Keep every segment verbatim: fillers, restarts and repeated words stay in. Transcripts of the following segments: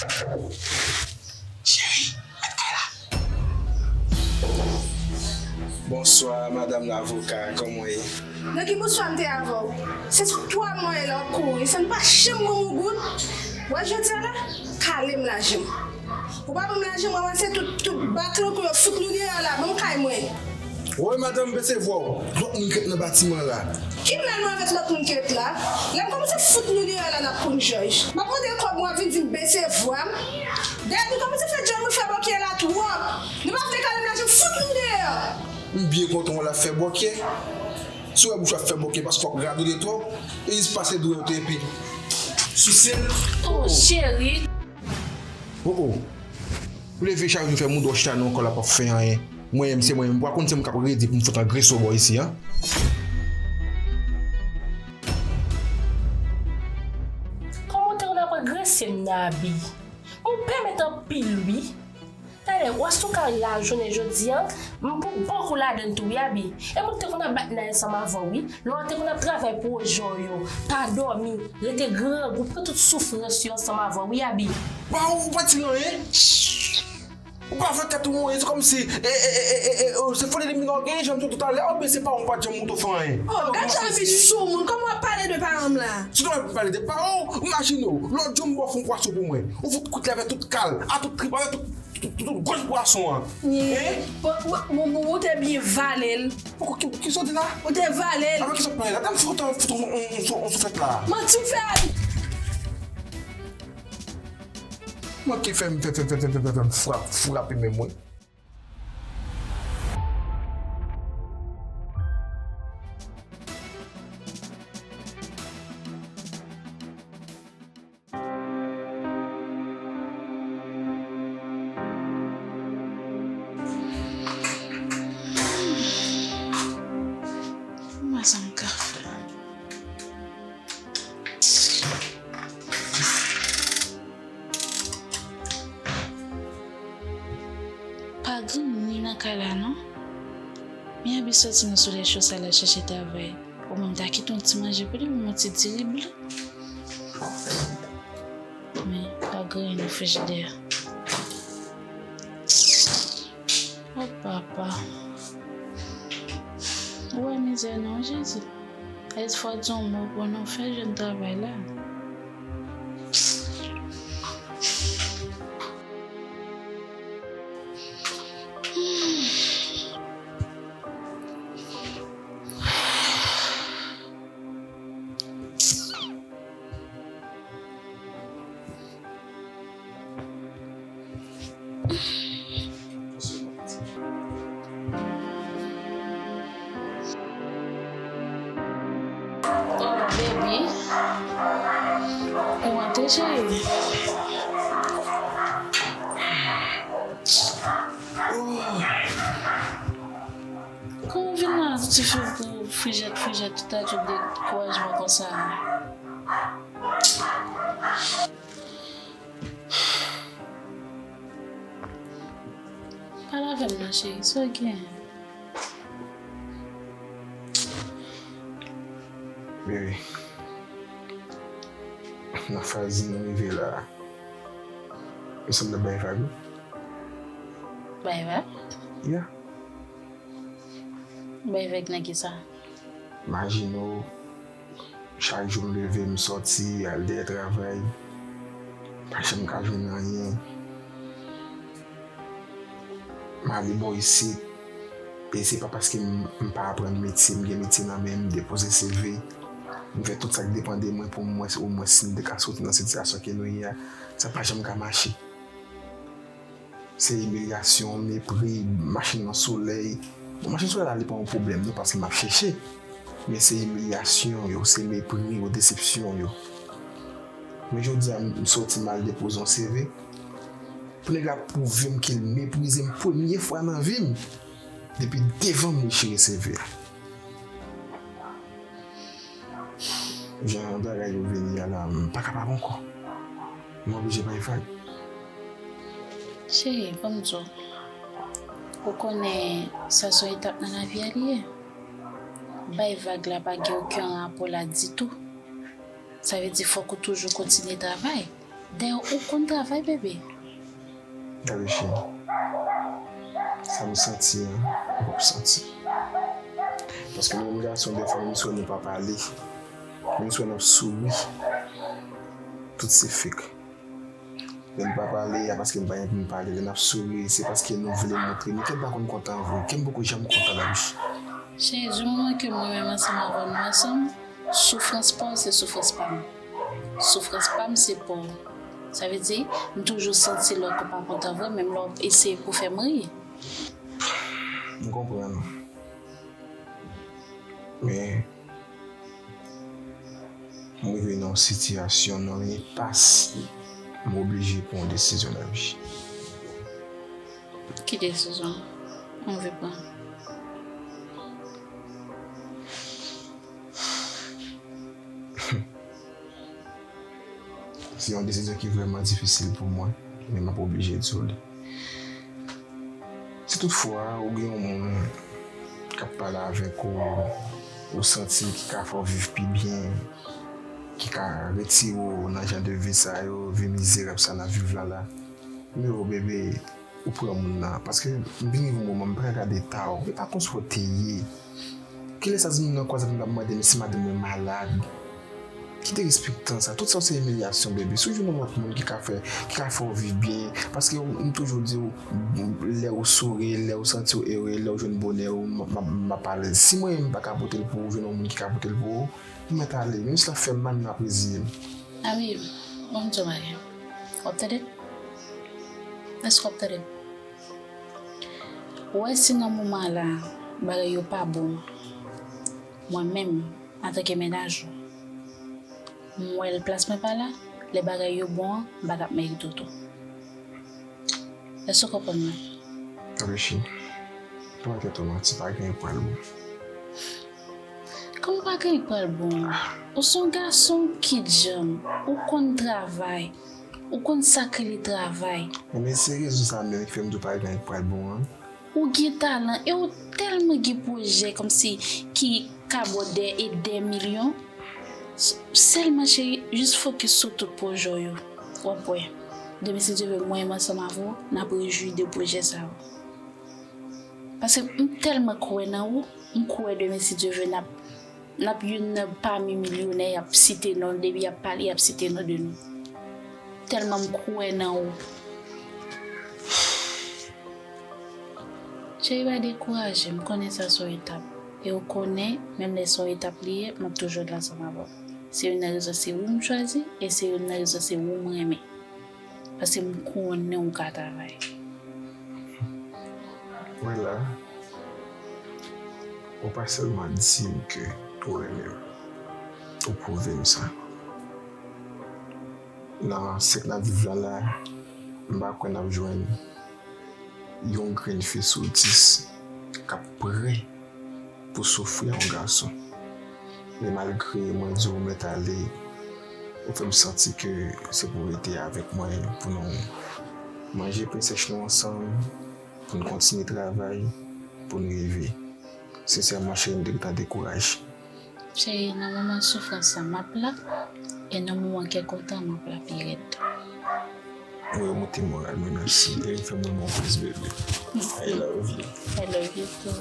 Cheri, mèt kay la. Bonswa, madanm lavoka, kòman w ye? Nan ki bonswa m te avè w? Se twa mwa e la w ap kouri, san m pa janm wè w yon goud. Wè jodi a la, kale m lajan m. Ou pa ban m lajan m, ranmase tout, tout baklo kou yo fout nou deyò la, ban m kay mwen. Woy madanm, bese vwa w. Lòt moun k ret nan batiman la. Ki mal nou avèk lòt moun k ret la? Lè m kòmanse fout nou deyò la, n ap konn jòj. M ap mande kòb, w ap vin di m bese vwa m. Dayè nou kòmanse fè djòl, nou fè bòkyè la twòp. Nou pa vle kale m lajan m, fout nou deyò. M byen kontan w la fè bòkyè. Si w wè bouch w ap fè bòkyè paske w ap radote twòp, e jis pase dwe w te epi souse l. Oh, cheri. Oh, oh. Ou leve chak jou fè moudon chita nan kò l ap fè anyen. Mwen menm, se mwen menm. Ou pa konn se mwen k ap redi pou m fout angrese w bò isi a? Kòman w te konn ap angrese m nan abi? Ou pèmèt anpil, wi. Talè, w ap sou kay la jounen jodi a, m pou ba w kou ladann tou, wi, abi. E mwen ki te konn ap bat nèg ansanm avè w, wi. Lè w te konn ap travay pwojè w yo, pa dòmi, rete grangou, pran tout soufrans yo ansanm avè w, wi, abi. Ba ou pa di anyen. Ou pa fè tèt ou mouye, se kòmsi, e, e, e, e, e, e, se foli de minò gen, jan m di w talè, oubyen se paran m pa t janm montre w fè anyen. Oh, gad jan abi sou moun, kòman w ap pale de paran m la? Si w te pale de paran w, imajine w, lòt jou m ba w fon pwason pou mwen. Ou fout kout li avè tout kal, a tout trip, avè tout, tout, tout, tout gòj pwason an. Hein? Ou, ou, ou, ou te byen vale l. Poko, ki, ki sa w di la? Ou te vale l. Avè ki sa w pale la? Tann fout, fout, on, on, on, on souflèt la. Manti w fè abi. Manke fè m, fè, fè, fè, fè, fè, fè m frap, frape men mwen. Kòman sa m ka fè? Pa gen moun nan kay la non. Mi abi soti nan solèy cho sa l al chèche travay. Omwen m ta kite yon ti manje pou li, pou yon ti diri blan. Men, pa gen anyen nan frijidè a. O papa. Ou wè mizè non, Jezi. Ayiti fò di yon mo pou nou fè jwenn travay la. Oh, baby. Ou antre, cheri? Oh. Kòman w vin la, ti fi pou frijèt, frijèt, tout a tout dekourajman konsa? Pale avè m non, cheri, sa w gen? Baby, nan faz nou rive la, nou sanble bay vag, wi. Bay vag? Yeah. Bay vag nan kisa? Imajine w, chak jou m leve, m sòti, al dèyè travay, pa janm ka jwenn anyen. M ale bò isit, e se pa paske m, m pa aprann metye, m gen metye nan men m, m depoze C V, m fè tout sa k depann de mwen pou m wè omwen si m te ka soti nan sitiyasyon ke nou ye a, sa pa janm ka mache. Se imilyasyon, mepri, mache nan solèy. Bon, mache nan solèy la, li pa yon pwoblèm non, paske m ap chèche. Men se imilyasyon yo, se mepri yo, desepsyon yo. Men jodi a, m soti m al depoze yon C V. Pou nèg la pwouve m ke l meprize m premye fwa nan vi m. Depi devan m li chire C V a. Jan bagay yo vini a la, m pa kapab ankò. M oblije bay vag. Cheri, ban m di w. Ou konnen sa se yon etap nan lavi a li ye. Bay vag la pa gen okenn rapò la ditou. Sa vle di fòk ou toujou kontinye travay. Dayè, ou konn travay, bebe. Gade, cheri, sa m santi an, ou p ap santi. Paske nou menm gason, dèfwa, menm si wè nou pa pale, menm si wè n ap souri, tout se fake. Lè n pa pale, a paske n pa gen pou n pale. Lè n ap souri, se paske nou vle montre. Men kè m pa konn kontan vre. Kè m poko janm kontan nan bouch. Cheri, di moman ke mwen menm ansanm avè w nou ansanm, soufrans pa w se soufrans pa m. Soufrans pa m se pa w. Sa vle di, m toujou santi lè w pa kontan vre, menm lè w ap eseye pou fè m ri. M konprann. Men, m rive nan yon sitiyasyon, nan yon enpas, m oblije pran yon desizyon nan vi. Ki desizyon ou anvi pran? Se yon desizyon ki vrèman difisil pou mwen, men m ap oblije di w li. Si toutfwa ou gen yon moun k ap pale avèk ou, ou santi l ki ka fè w viv pi byen, ki ka retire w nan jan de vi sa yo, vi mizerab sa n ap viv la la, men o bebe, ou pran moun nan. Paske m vin rive yon moman, m pa ka gade eta w, e pa konsa w te ye. Kilè sa di moun nan kwaze m, l ap mande m si madanm mwen malad. Kite respektan sa. Tout sa se imilyasyon, bebe. Si w jwenn yon lòt moun ki ka fè, ki ka fè w viv byen, paske m toujou di w, lè w souri, lè w santi w ere, lè w jwenn bonè w, m, m, m ap alèz. Si mwen menm m pa ka pote l pou ou, jwenn yon moun ki ka pote l pou ou, ou mèt ale. Menm si l ap fè m mal, m ap reziye m. Habib, ban m di w bagay. W ap tande? Èske w ap tande? Ou wè si nan moman la, bagay yo pa bon, mwen menm, antanke mennaj ou, m wè l plas mwen pa la, lè bagay yo bon an, m pa t ap merite w tou. Èske w konprann mwen? Richi, pa tèt ou manti, pa gen pral bon. Kòman pa gen pral bon? Ou se yon gason ki djanm, ou konn travay, ou konn sa k rele travay. Men se rezon sa menm ki fè m di w pa gen pral bon an. Ou gen talan e ou tèlman gen pwojè kòmsi ki ka bò dè e dè milyon. S-, sèlman cheri, jis fokis sou tout pwojè w yo. W ap wè. Demen si Dye vle, mwen menm ansanm avè w, n ap rejwi de pwojè sa yo. Paske m tèlman kwè nan ou, m kwè demen si Dye vle, n ap N ap youn nan pami milyonè y ap site non, depi y ap pale, y ap site non de nou. Tèlman m kwè nan ou. Cheri, pa dekouraje, m konnen sa se yon etap. E ou konnen, menm lè se yon etap li ye, m ap toujou la ansanm avè w. Se youn nan rezon se ou m chwazi, e se youn nan rezon se ou m renmen. Paske m konnen ou ka travay. Wè la, ou pa sèlman di m ke ou renmen m, ou pwouve m sa. Nan syèk n ap viv la la, m pa kwè n ap jwenn yon grenn fi sou dis k ap prè pou soufri a yon gason. Men malgre mwen di w mèt ale, ou fè m santi ke se pou w rete avèk mwen, pou nou manje pen sèch nou ansanm, pou n kontinye travay, pou n rive. Sensèman, cheri, m te gentan dekouraje. Cheri, nan moman soufrans la, m ap la, e nan moman kè kontan, m ap la pi rèd. Ou remonte moral mwen, mèsi. E ou fè m renmen w plis, bebe. I love you. I love you too.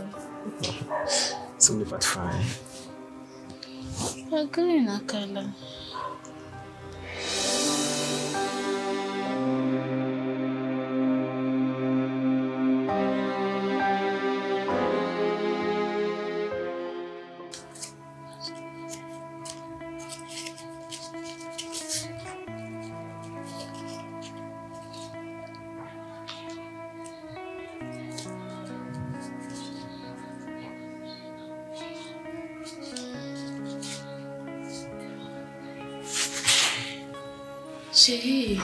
Sanble pa t fè anyen. Pa gen anyen nan kay la. Cheri,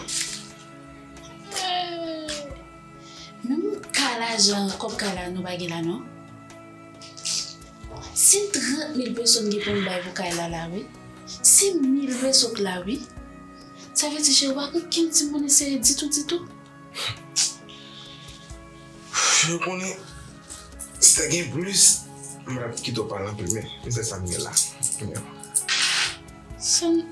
menm ka lajan kòb kay la nou pa gen la non. Se trant mil peso n gen pou n bay pou kay la la wi. Se mil peso k la wi. Sa vle di cheri, ou pa gen kenn ti monnen sere ditou ditou. Ou konnen, si te gen plis, m pa t ap kite w pale anpil, men se sa m gen la. Sa n,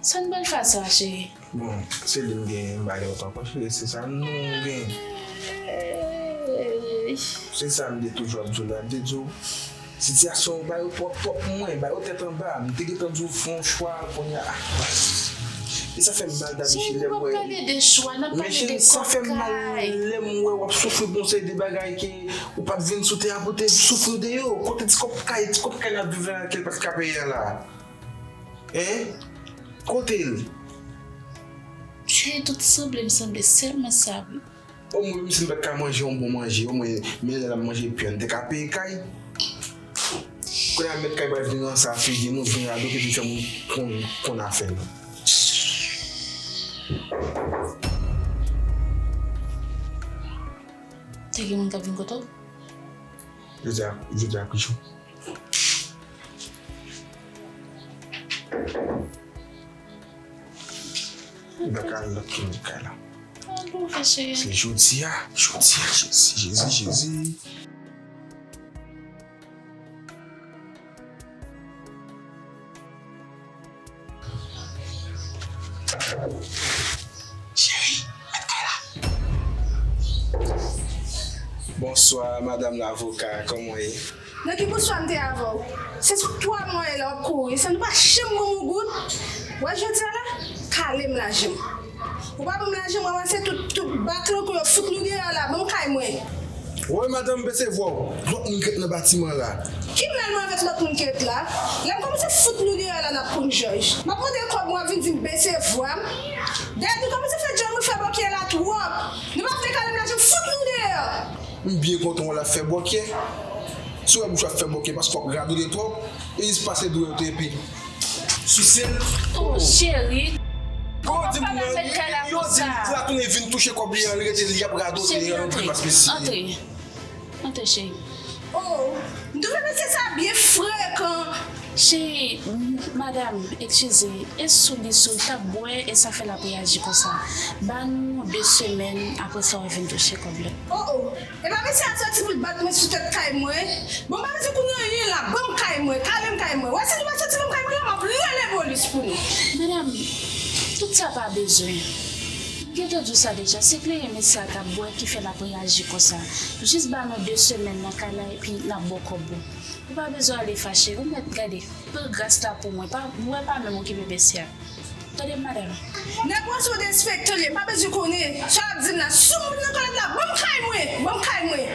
sa n pral fè sa, cheri? Bon, se li m genyen, m pa gen lòt ankò, cheri, se sa nou genyen. Se sa m te toujou ap di w la, m te di w, sitiyasyon w ba yo pwòp pwòp mwen, ba yo tèt anba, m te gentan di w fè yon chwa, kounye a, ah, e sa fè m mal, Damichi, lè m wè. Men cheri, sa fè m mal lè m wè w ap soufri pou yon seri de bagay ke ou pa t vin sou tè a pou te soufri de yo. Kote ti kòb kay, ti kòb kay n ap viv la, ke l pa t ka peye a la? Hein? Kote l? Cheri, tout sanble m sanble sèlman sa, wi. Omwen, menm si m pa t ka manje yon bon manje, omwen, men lè l ap manje pye a, n te ka peye kay. Kounye a, mèt kay pral vin ranse a figi nou, vin radote, vin fè moun konn, konn afè nou. Te gen moun k ap vin kote w? Jodi a, jodi a ki jou? Baka lòt ki nan kay la. Se jodi a, jodi a, Jezi, Jezi, Jezi. Cheri, mèt kay la. Bonswa, madanm lavoka, kòman w ye? Nan ki bonswa m te avè w? Se sou twa mwa e la w ap kouri, san nou pa janm ban m yon goud. Wè jodi a la, kale m lajan m. Ou pa ban m lajan m, ranmase tout, tout bak lan kou yo fout nou deyò la, ban m kay mwen. Woy madanm, bese vwa w. Lòt moun k ret nan batiman la. Ki mèl mwen avèk lòt moun k ret la? Lè m kòmanse fout nou deyò la, n ap konn jòj. M ap mande kòb mwen, w ap vin di m bese vwa m. Dèyè nou kòmanse fè djòl, nou fè bòkyè la twòp. Nou pa vle kale m lajan m, fout nou deyò. M byen kontan w la fè bòkyè. Si w wè bouch w ap fè bòkyè paske w ap radote twòp, e jis pase dwèt ou epi souse l. Oh, cheri. Kòman w di moun nan, yo di l la tounen vin touche kòb li an, li rete li ap radote an plis paske si. Antre. Antre, cheri. Oh, m twouve mesye sa byen frekan. Cheri, m, madanm, eskize, e sou li, sou li t ap bwè, e sa fè l ap reyaji konsa. Ban nou de semèn, apre sa w vin touche kòb la. Oh, oh. Epa mesye a sòti pou l bat mwen sou tèt kay mwen. Bon, m pa bezwen konn anyen la, ban m kay mwen, kale m kay mwen. Wè, si nou pa sòti ban m kay mwen la, m ap rele polis pou nou. Madanm, tout sa pa bezwen. M gentan di w sa deja, se kleren mesye a t ap bwè ki fè l ap reyaji konsa. Jis ba nou de semèn nan kay la epi n ap ba w kòb ou. Ou pa bezwen ale fache, ou mèt gade. Pran gras la pou mwen, pa, mwen pa menm okipe mesye a. Tande m, madanm. Nèg ou an se yon derespektan li ye, pa bezwen konnen sa w ap di m la. Si w moute nan kalòt la, ban m kay mwen, ban m kay mwen.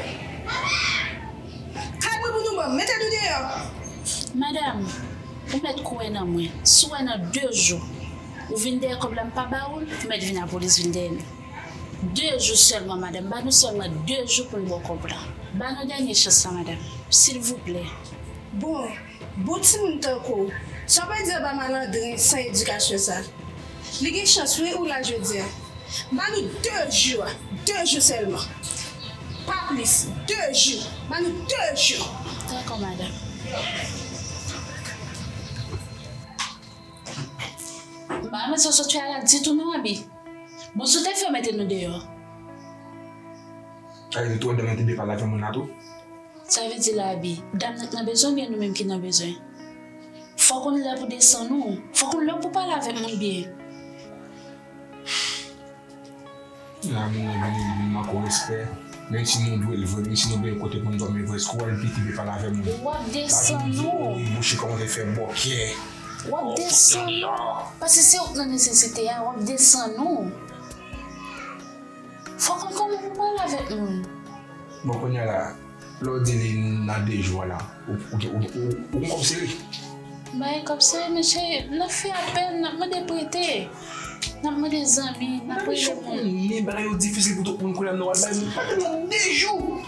Kay mwen pou nou ban m, mete nou deyò. Madanm, ou mèt kwè nan mwen. Si w wè nan de jou, ou vin dèyè kòb la, m pa ba ou l, ou mèt vin lapolis vin dèyè nou. De jou sèlman, madanm. Ba nou sèlman de jou pou n ba w kòb la. Ba nou dènye chans la, madanm. Silvouplè. Bon, bon timoun tankou w, sa w pral di anba malandren san edikasyon sa? Li gen chans wi ou la jodi a. Ba nou de jou, de jou sèlman. Pa plis, de jou. Ba nou de jou. Dakò, madanm. M pa renmen sa w sot fè a la ditou non, Abi. Bon, si w te fè yo mete nou deyò. Sa vle di tou dam nan te byen pale avè moun la tou? Sa vle di la, Abi, dam nan k nan bezwen oubyen nou menm ki nan bezwen? Fòk ou lè pou desann ou. Fòk ou lè pou pale avèk moun byen. La moun nan vini, li vin manke w respè. Menm si nou dwe l vre, menm si nou gen kote pou n dòmi vre, èske w wè l piti vle pale avè moun? W ap desann ou. Wi, bouch li kòmanse fè bòkyè. W ap desann ou. Paske se ou k nan nesesite a, w ap desann ou. Fòk ou konnen pou pale avèk moun. Bon, kounye a la, lè w di li nan de jou a la, ou, ou, ou, ou, ou gen kòb sere? M pa gen kòb sere, men cheri, n ap fè apèl, n ap mande prete, n ap mande zanmi, n ap rele moun. Konnen bagay yo difisil pou tout moun kounye a, nou al bay moun nan de jou.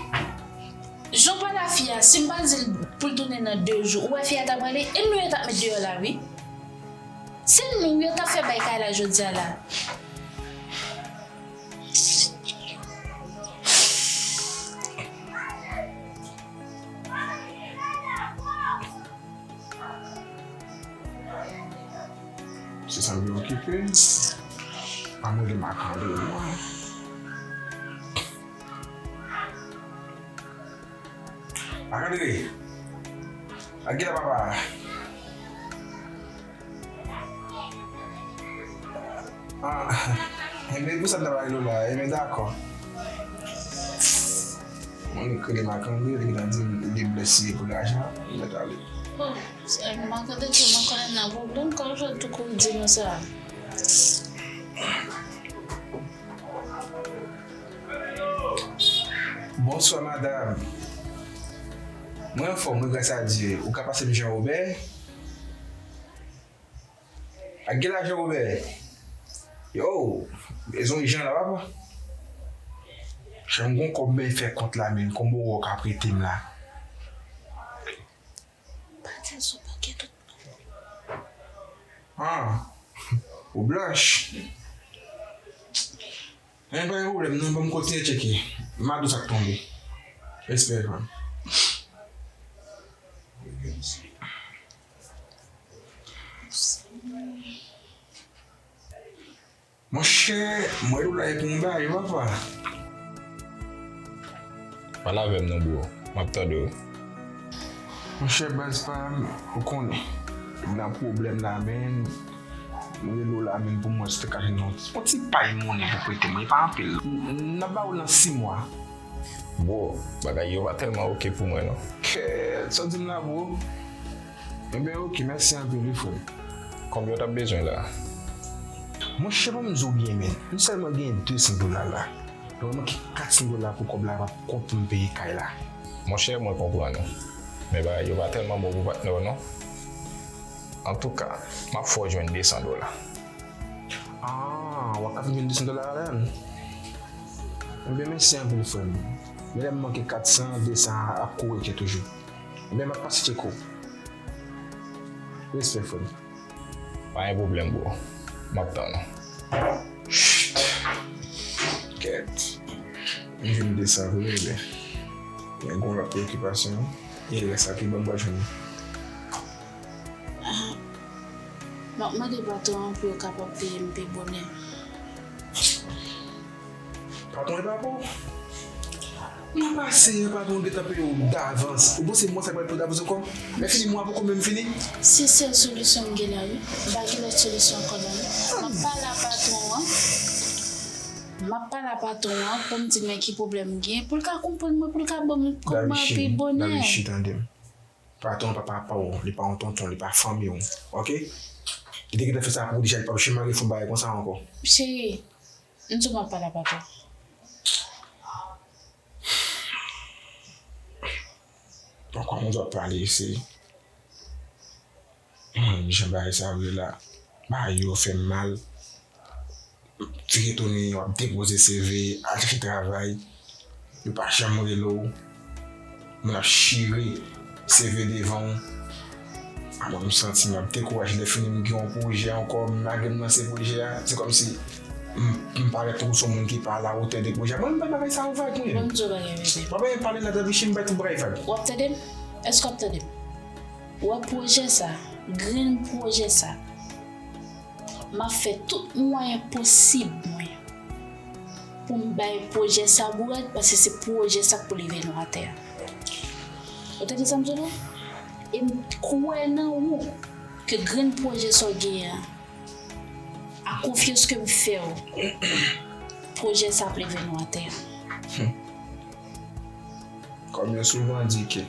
Jan w pale a fi a, si m pa di l pou l tounen nan de jou, ou wè fi a t ap rele, e nou yo t ap met deyò la, wi. Se nou yo t ap fè bay kay la jodi a la. Se sa m vin okipe. Pa manje m ak randevou an. Ak Andre. Ak Gita papa. Ah, enben, pou sa m ta pale Lola, enben, dakò. Mwen li krele makandre, li gentan di m li blese pou lajan, li mèt ale. Oh, sa makandre tèlman konnen nan pwoblèm, kòman fè l tou kouri di nou sa? Bonswa, madanm. Mwen anfòm, wi, gras a Dye. Ou ka pase m Jan Wobè? Ak gen lajan Wobè? Yo, bezwen jan la, papa. Jan m gon kòb men fè kont la, men konbo wè w ka prete m la. Pa di l sou pòkèt ou. Ah, ou blanch. Men pa gen pwoblèm non, ban m kontinye tcheke. M a di w sa k tonbe. Respè, frè m. Monchè, m wè Lola e pou yon bagay, papa. Pale avè m non, bro. M ap tande w. Monchè, baz pa m, ou konnen. M nan pwoblèm la, men. M rele w la, men pou mwen, si w te ka jwenn yon, yon ti pay monnen pou prete mwen. E pa anpil. M, m nan ba w l nan sis mwa. Bro, bagay yo pa tèlman oke pou mwen, non. Kèt, sa w di m la, bro? Enben, oke, mèsi anpil, wi, frè m. Konbyen w t ap bezwen la? Monchè, ban m di w byen, men. M sèlman gen de san dola la. Donk, manke kat san dola pou kòb la, pa kont pou m peye kay la. Monchè, mwen konprann ou. Men bagay yo pa tèlman bon pou patnè w, non. Antouka, m ap fè w jwenn de san dola. Ah, w ap ka fè m jwenn de san dola ladan l? Enben, mèsi anpil, frè m. Men lè m manke kat san, de san ap kouri toujou. Enben, m ap pase tcheke w. Respè, frè m. Pa gen pwoblèm, bro. M ap tann ou. Chut! Kèt. M jwenn de san vre, men. Mwen gen yon lòt preokipasyon. E rès la, ki bò m pral jwenn li? Ah, m ap mande patwon an pou yo kapab peye m pi bonè. Patwon e pa pou ou. Nan pase a, patwon gentan peye w davans. Ou panse mwa sa pral peye w davans ankò? Lè fini mwa poko menm fini. Se sèl solisyon m gen la, wi. M pa gen lòt solisyon ankò non. M ap pale a patwon an. M ap pale a patwon an pou m di l men ki pwoblèm m gen. Pou l ka konprann mwen, pou l ka ban m kòb mwen pi bonè. Davichi, tande m. Patwon an pa papa w, li pa yon tonton, li pa fanmi w. Oke? Li te gentan fè sa pou ou deja, li p ap janm arefè yon bagay konsa ankò. Cheri, m di w m ap pale a patwon. Ankò yon zòt pale, se, hmm, jan bagay sa yo ye la, bagay yo fè m mal. Ti retounen, w ap depoze C V, al chèche travay. Yo pa janm rele w. Moun ap chire C V devan w. A mwen, m santi m ap dekouraje. Lè fini, m gen yon pwojè ankò, m lage m nan se pwojè a. Se kòmsi m, m parèt tankou se yon moun ki pa alawotè de pwojè a. Mwen, m bay bagay sa yo vag, mwen. Ban m di w bagay, bebe. W ap pale la, Davichi, m bay tout bagay vag. W ap tande m? Èske w ap tande m? Ou wè pwojè sa, grenn pwojè sa. M ap fè tout mwayen posib mwen pou m bay pwojè sa bourad, paske se pwojè sa k pou leve nou atè a. Ou tande sa m di w la? E m kwè nan ou ke grenn pwojè sa w genyen an, a konfyans ke m fè w, pwojè sa ap leve nou atè a. Kòm yo souvan di ke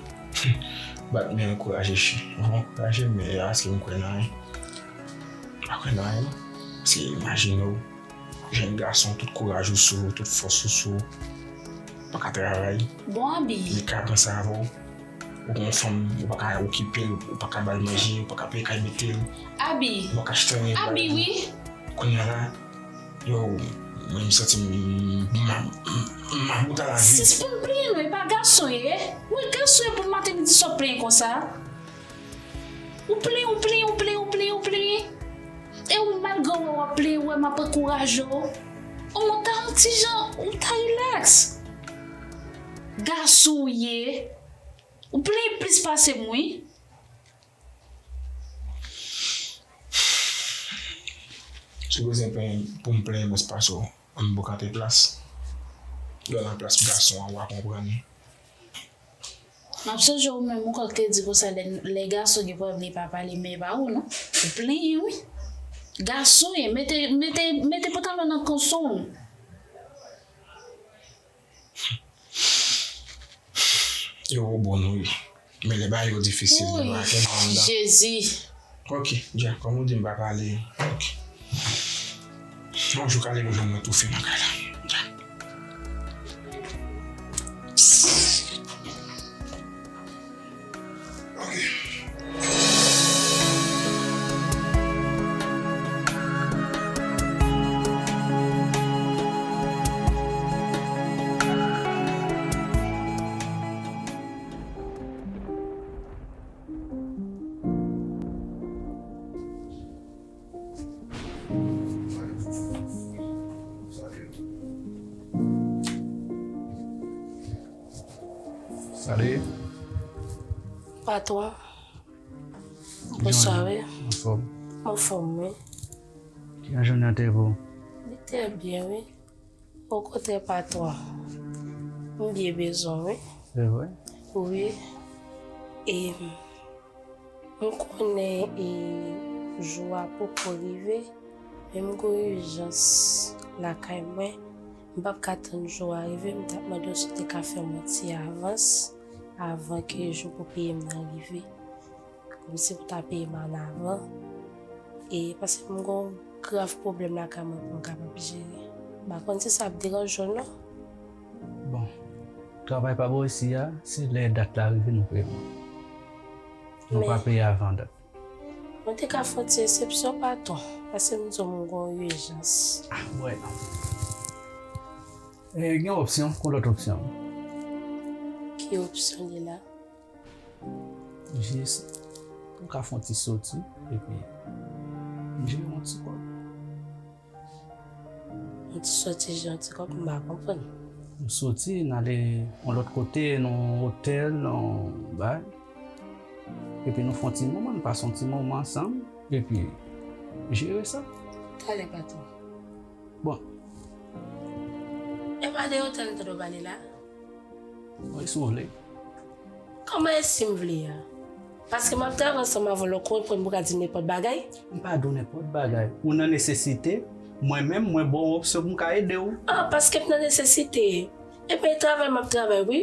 bat men ankouraje chen. Ou ankouraje m, men èske m kwè nan anyen? M pa kwè nan anyen, non. Paske imajine w, jèn gason, tout kouraj ou sou ou, tout fòs ou sou ou, pa ka travay. Bon, Abi. Li ka panse avè w. Ou gon fanm, ou pa ka okipe l, ou pa ka ba l manje, ou pa ka peye kay mete l. Abi. Ou pa ka achte anyen pou l. Abi, wi. Kounye a la, yo, mwen, m santi m, m, m, m, m mabout a lavi. Sispann plenyen non, e pa gason ye. Wi, gason ye pou maten midi swa w plenyen konsa. Ou plenyen, ou plenyen, ou plenyen, ou plenyen, ou plenyen. E ou malgre w wè w ap plenyen, ou wè m ap ankouraje w. Omwen w ta yon ti jan, ou ta rilaks. Gason w ye. Ou plenyen plis pase m, wi. Si w bezwen plenyen, pou m plenyen mwens pase w, ann bokante plas. Lè w nan plas gason an, w a konprann. M ap sonje ou menm ankò k te di konsa lè, lè gason gen pwoblèm li pa pale, men e pa ou non. Ou plenyen wi. Gason ye, mete, mete, mete Ou sou. Yo bon wi. Men lè bagay yo difisil, yo pa gen moun dan. Jezi. Ok, dja, kòm ou di m pa pale. Ok. Yon jou ka leve jwenn mwen toufe nan kay la. Dja. Ok. Salut. Patwon. Bonswa, wi. Anfòm? Anfòm, wi. Kijan jounen an te ye pou ou? Li te byen, wi. Okontrè, patwon. M byen bezwen w, wi. Se vre? Wi. E, m konnen, e, jou a poko rive, men m gen yon ijans lakay mwen. M p ap ka tann jou a rive, m t ap mande w si w te ka fè m yon ti avans avan ke jou pou peye m nan rive. Kòmsi pou ta peye m ann avan. E paske m gen yon grav pwoblèm lakay mwen pou m kapab jere. M pa konn si sa ap deranje w non. Bon, travay pa bò isi a, se lè dat la rive nou peye. Nou pa peye avan dat. Mwen te ka fè yon ti eksepsyon, patwon, paske m di w m gen yon ijans. Ah, wè. E, gen yon opsyon, yon lòt opsyon. Ki opsyon li la? Jis, ou ka fè yon ti soti, epi m jere yon ti kòb. Yon ti soti, jere yon ti kòb, m pa konprann. Nou soti, n ale yon lòt kote, nan yon otèl, nan yon bay. Epi nou fè yon ti moman, nou pase yon ti moman ansanm, epi jere sa. Talè, patwon. Bon. E pa de otèl m tande w pale la? Wi, si w vle. Kòman e si m vle a? Paske m ap travay ansanm avè w, lè w konprann pou w ka di m nenpòt bagay. M pa di w nenpòt bagay. Ou nan nesesite, mwen menm, mwen ba w opsyon pou m ka ede w. Ah, paske m nan nesesite. Ebyen, e travay m ap travay, wi.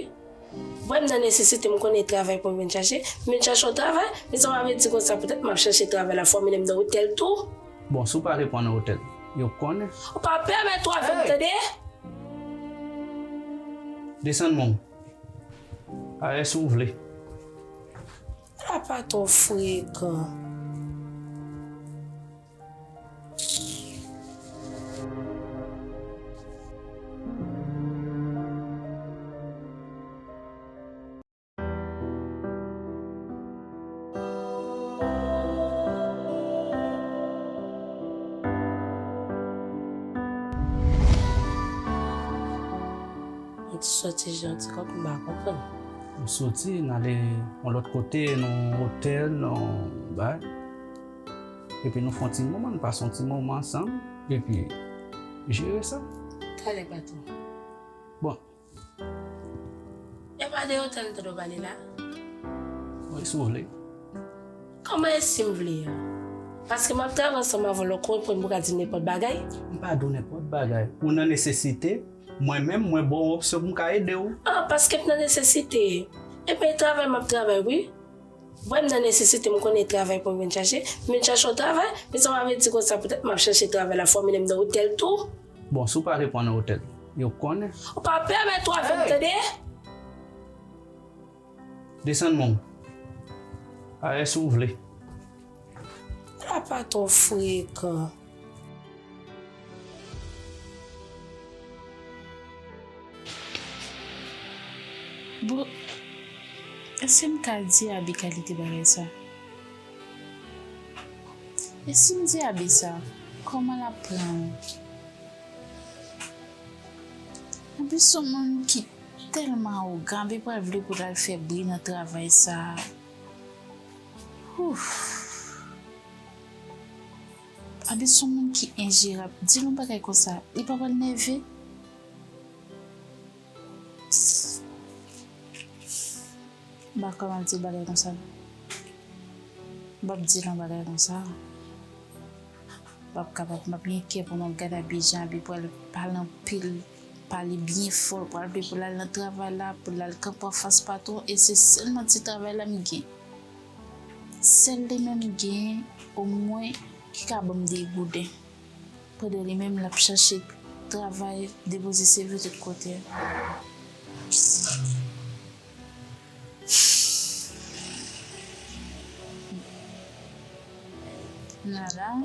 Mwen, m nan nesesite, m konnen e travay pou m vin chache. M vin chache yon travay, men sa pa vle di konsa, poutèt m ap chache travay la, fò w mennen m nan otèl tou. Bon, si w pa reponn nan otèl, yo konnen. Ou pa pèmèt w avè m, tande? Desann men w. Alè si w vle. Apa twò frekan. Yon ti sòti jan ti kòb, m pa konprann. Nou sòti, n ale yon lòt kote, nan yon otèl, nan yon bay. Epi nou fè yon ti moman, nou pase yon ti moman ansanm. Epi, jere sa. Talè, patwon. Bon. E pa de otèl m tande w pale la? Wi, si w vle. Kòman e si m vle a? Paske m ap travay ansanm avè w, lè w konprann pou w ka di m nenpòt bagay. M pa di w nenpòt bagay. Ou nan nesesite, mwen menm, mwen ba w opsyon pou m ka ede w. Ah, paske m nan nesesite. Ebyen, e travay m ap travay, wi. Mwen, m nan nesesite, m konnen e travay pou m vin chache. M vin chache yon travay, men sa pa vle di konsa, poutèt m ap chache travay la, fò w mennen m nan otèl tou. Bon, si w pa reponn nan otèl, yo konnen. Ou pa pèmèt w avè m, tande? Desann men w. Alè si w vle. Apa twò frekan. Bon, èske m ka di Abi kalite bagay sa? E si m di Abi sa, kòman l ap pran l? Abi se yon moun ki tèlman awogan, Abi pral vle pou l al fè bri nan travay sa. Ouf. Abi se yon moun ki enjerab. Di l yon bagay konsa, li pa pral nève? M pa ka mal di l bagay konsa. M p ap di l yon bagay konsa. M p ap kapab, m ap gen kè pou m ap gade Abi jan Abi pral pale anpil, pale byen fò, l pral vle pou l al nan travay la, pou l al kanpe anfas patwon, e se sèlman ti travay la m gen. Sèl li menm m gen, omwen, ki ka ban m de gouden. Pandan li menm, l ap chache travay, depoze C V tout kote. Nada.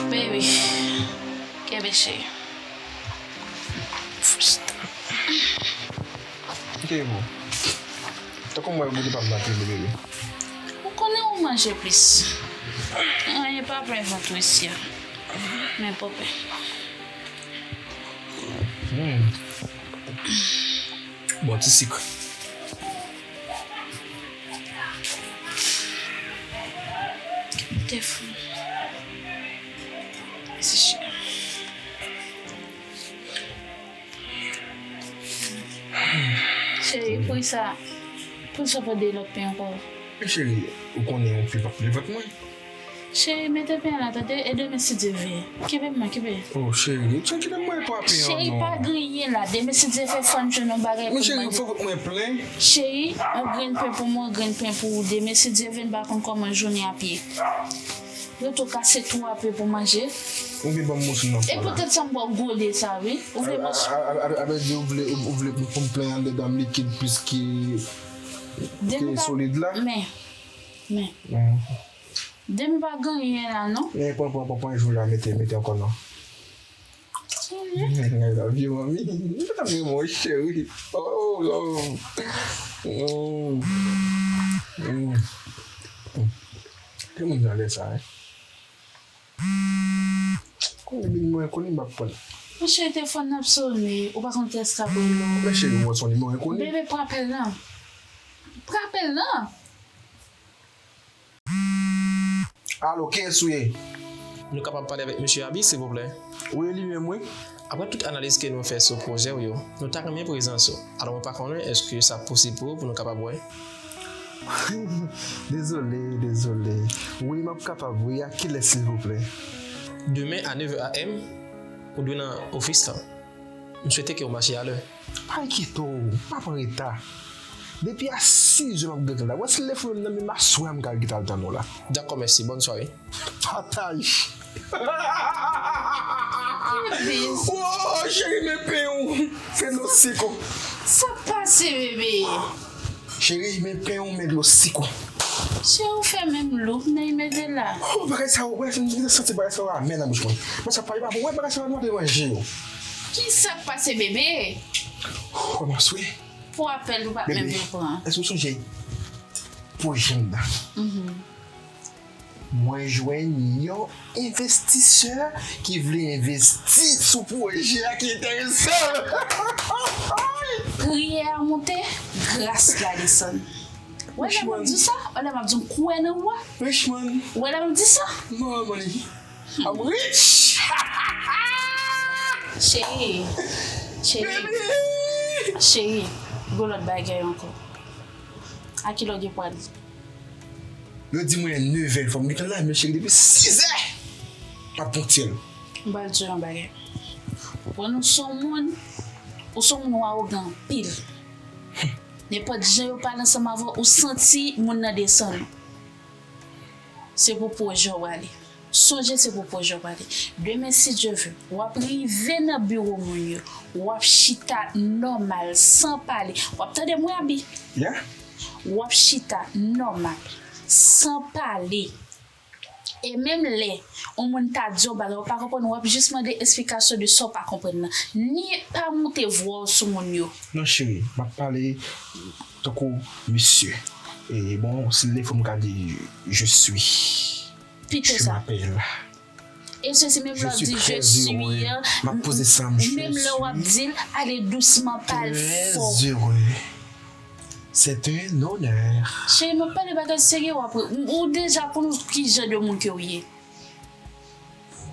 Baby, kenbe cheri. Fusta. Ki te bon? Tankou mwen goute pa m nan pi bebe. Ou konnen ou manje plis. Anyen pa plen vant ou isi a. Men pòpè. Hmm. Bon, ti sik. Te fou. Mèsi, cheri. Cheri, poukisa, poukisa w pa de lòt pen ankò? Men cheri, ou konnen yon pen p ap plen vant mwen. Cheri, mete pen an la, tande, e demen si Dye vle. Kenbe m nan, kenbe. Oh, cheri, ou t ap kite m mwen pa pen an non. Cheri, pa griyen la. Demen si Dye vle, fò n jwenn yon bagay pou n manje. Men cheri, fò vant mwen plen. Cheri, yon grenn pen pou mwen, yon grenn pen pou ou. Demen si Dye vle, n pa konn kòman jounen ap ye. Yo tou kase twa pen pou manje. Ou vle ban m moso nan fò la. E poutèt sa m ba w gode sa, wi. Ou vle moso. A, a, a, a, a vle di ou vle, ou, ou vle pou m plen anndan dam likid plis ki, ki solid la? Men, men. Demen pa gen anyen la, non. Men pran, pran, pran, pran jou la, mete, mete ankò non. I love you, mami. Mwen renmen w, cheri. Oh, love. Mm. Mm. Ki moun jan lè sa, hein? Konnen bin mwen, konnen m ap pran. Monchè, telefòn nan ap sone, ou pa konn kiyès k ap rele w. Men cheri, ou wè se yon nimewo enkoni. Bebe, pran apèl lan. Pran apèl lan. Alo, kiyès ou ye? Nou kapab pale avèk mesye Abi, silvouplè? Wi, li menm, wi. Apre tout analiz ke nou fè sou pwojè w yo, nou ta renmen prezans ou. Alò, mwen pa konnen èske sa posib pou ou, pou nou kapab wè? Dezole, dezole. Wi, m ap kapab, wi. A kilè, silvouplè? Demen a nèf è a m, ou dwe nan ofis lan. M swete ke w mache alè. Pa enkyete w, m ap an reta. Depi a sis è m ap gentan la. Wè si lè fou menm nan, menm aswè a m ka al gentan al tann ou la. Dakò, mèsi. Bòn sware. Pataj. Wo, cheri, men pen ou. Fè dlo sik ou. Sa k pase, bebe? Cheri, men pen ou, men dlo sik ou. Cheri, ou fè menm lou, m nan imete la. Oh, bagay sa, wè, m santi bagay sa amè nan bouch mwen. Bagay sa pa, e pa bon, wè, bagay sa nou te manje yo. Ki sa k pase, bebe? Oh, m aswè. Pou apèl ou pa t menm vle pran. Bebe, èske w sonje pwojè m nan? Mhm. Mwen jwenn yon envestisè ki vle envesti sou pwojè a ki enterese l. Priyè a monte, gras la desann. Wè lè m ap di w sa, wè lè m ap di w m kwè nan ou a. Richman. Wè lè m ap di sa. Non, money. I'm rich. Cheri, cheri, baby, cheri, gon lòt bagay ankò. A kilè w gen pou ale? Yo di mwen nèf è, fò m gentan la, men cheri, depi sis è, m ap ponktyèl. M pral di w yon bagay. Bon, ou se yon moun, ou se yon moun ou awogan anpil. Nenpòt jan yo pale ansanm avè w, ou santi moun nan desann ou. Se pou pwojè w ale. Sonje se pou pwojè w ale. Demen, si Dye vle, w ap rive nan biwo moun yo. W ap chita nòmal, san pale. W ap tande m, wi, Abi? Yeah. W ap chita nòmal, san pale. E menm lè yon moun ta di w bagay, ou pa konprann, w ap jis mande esplikasyon de sa w pa konprann nan. Ni pa moute vwa w sou moun yo. Non, cheri, m ap pale tankou mesye. E bon, si l defo m ka di, je suis. Pito sa. E se si menm lè w ap di je suis an, menm lè w ap di l, ale dousman, pa l fò. C'est un honneur. Cheri, m ap pale bagay serye, w ap ri. Ou deja konn ki jan de moun ke w ye.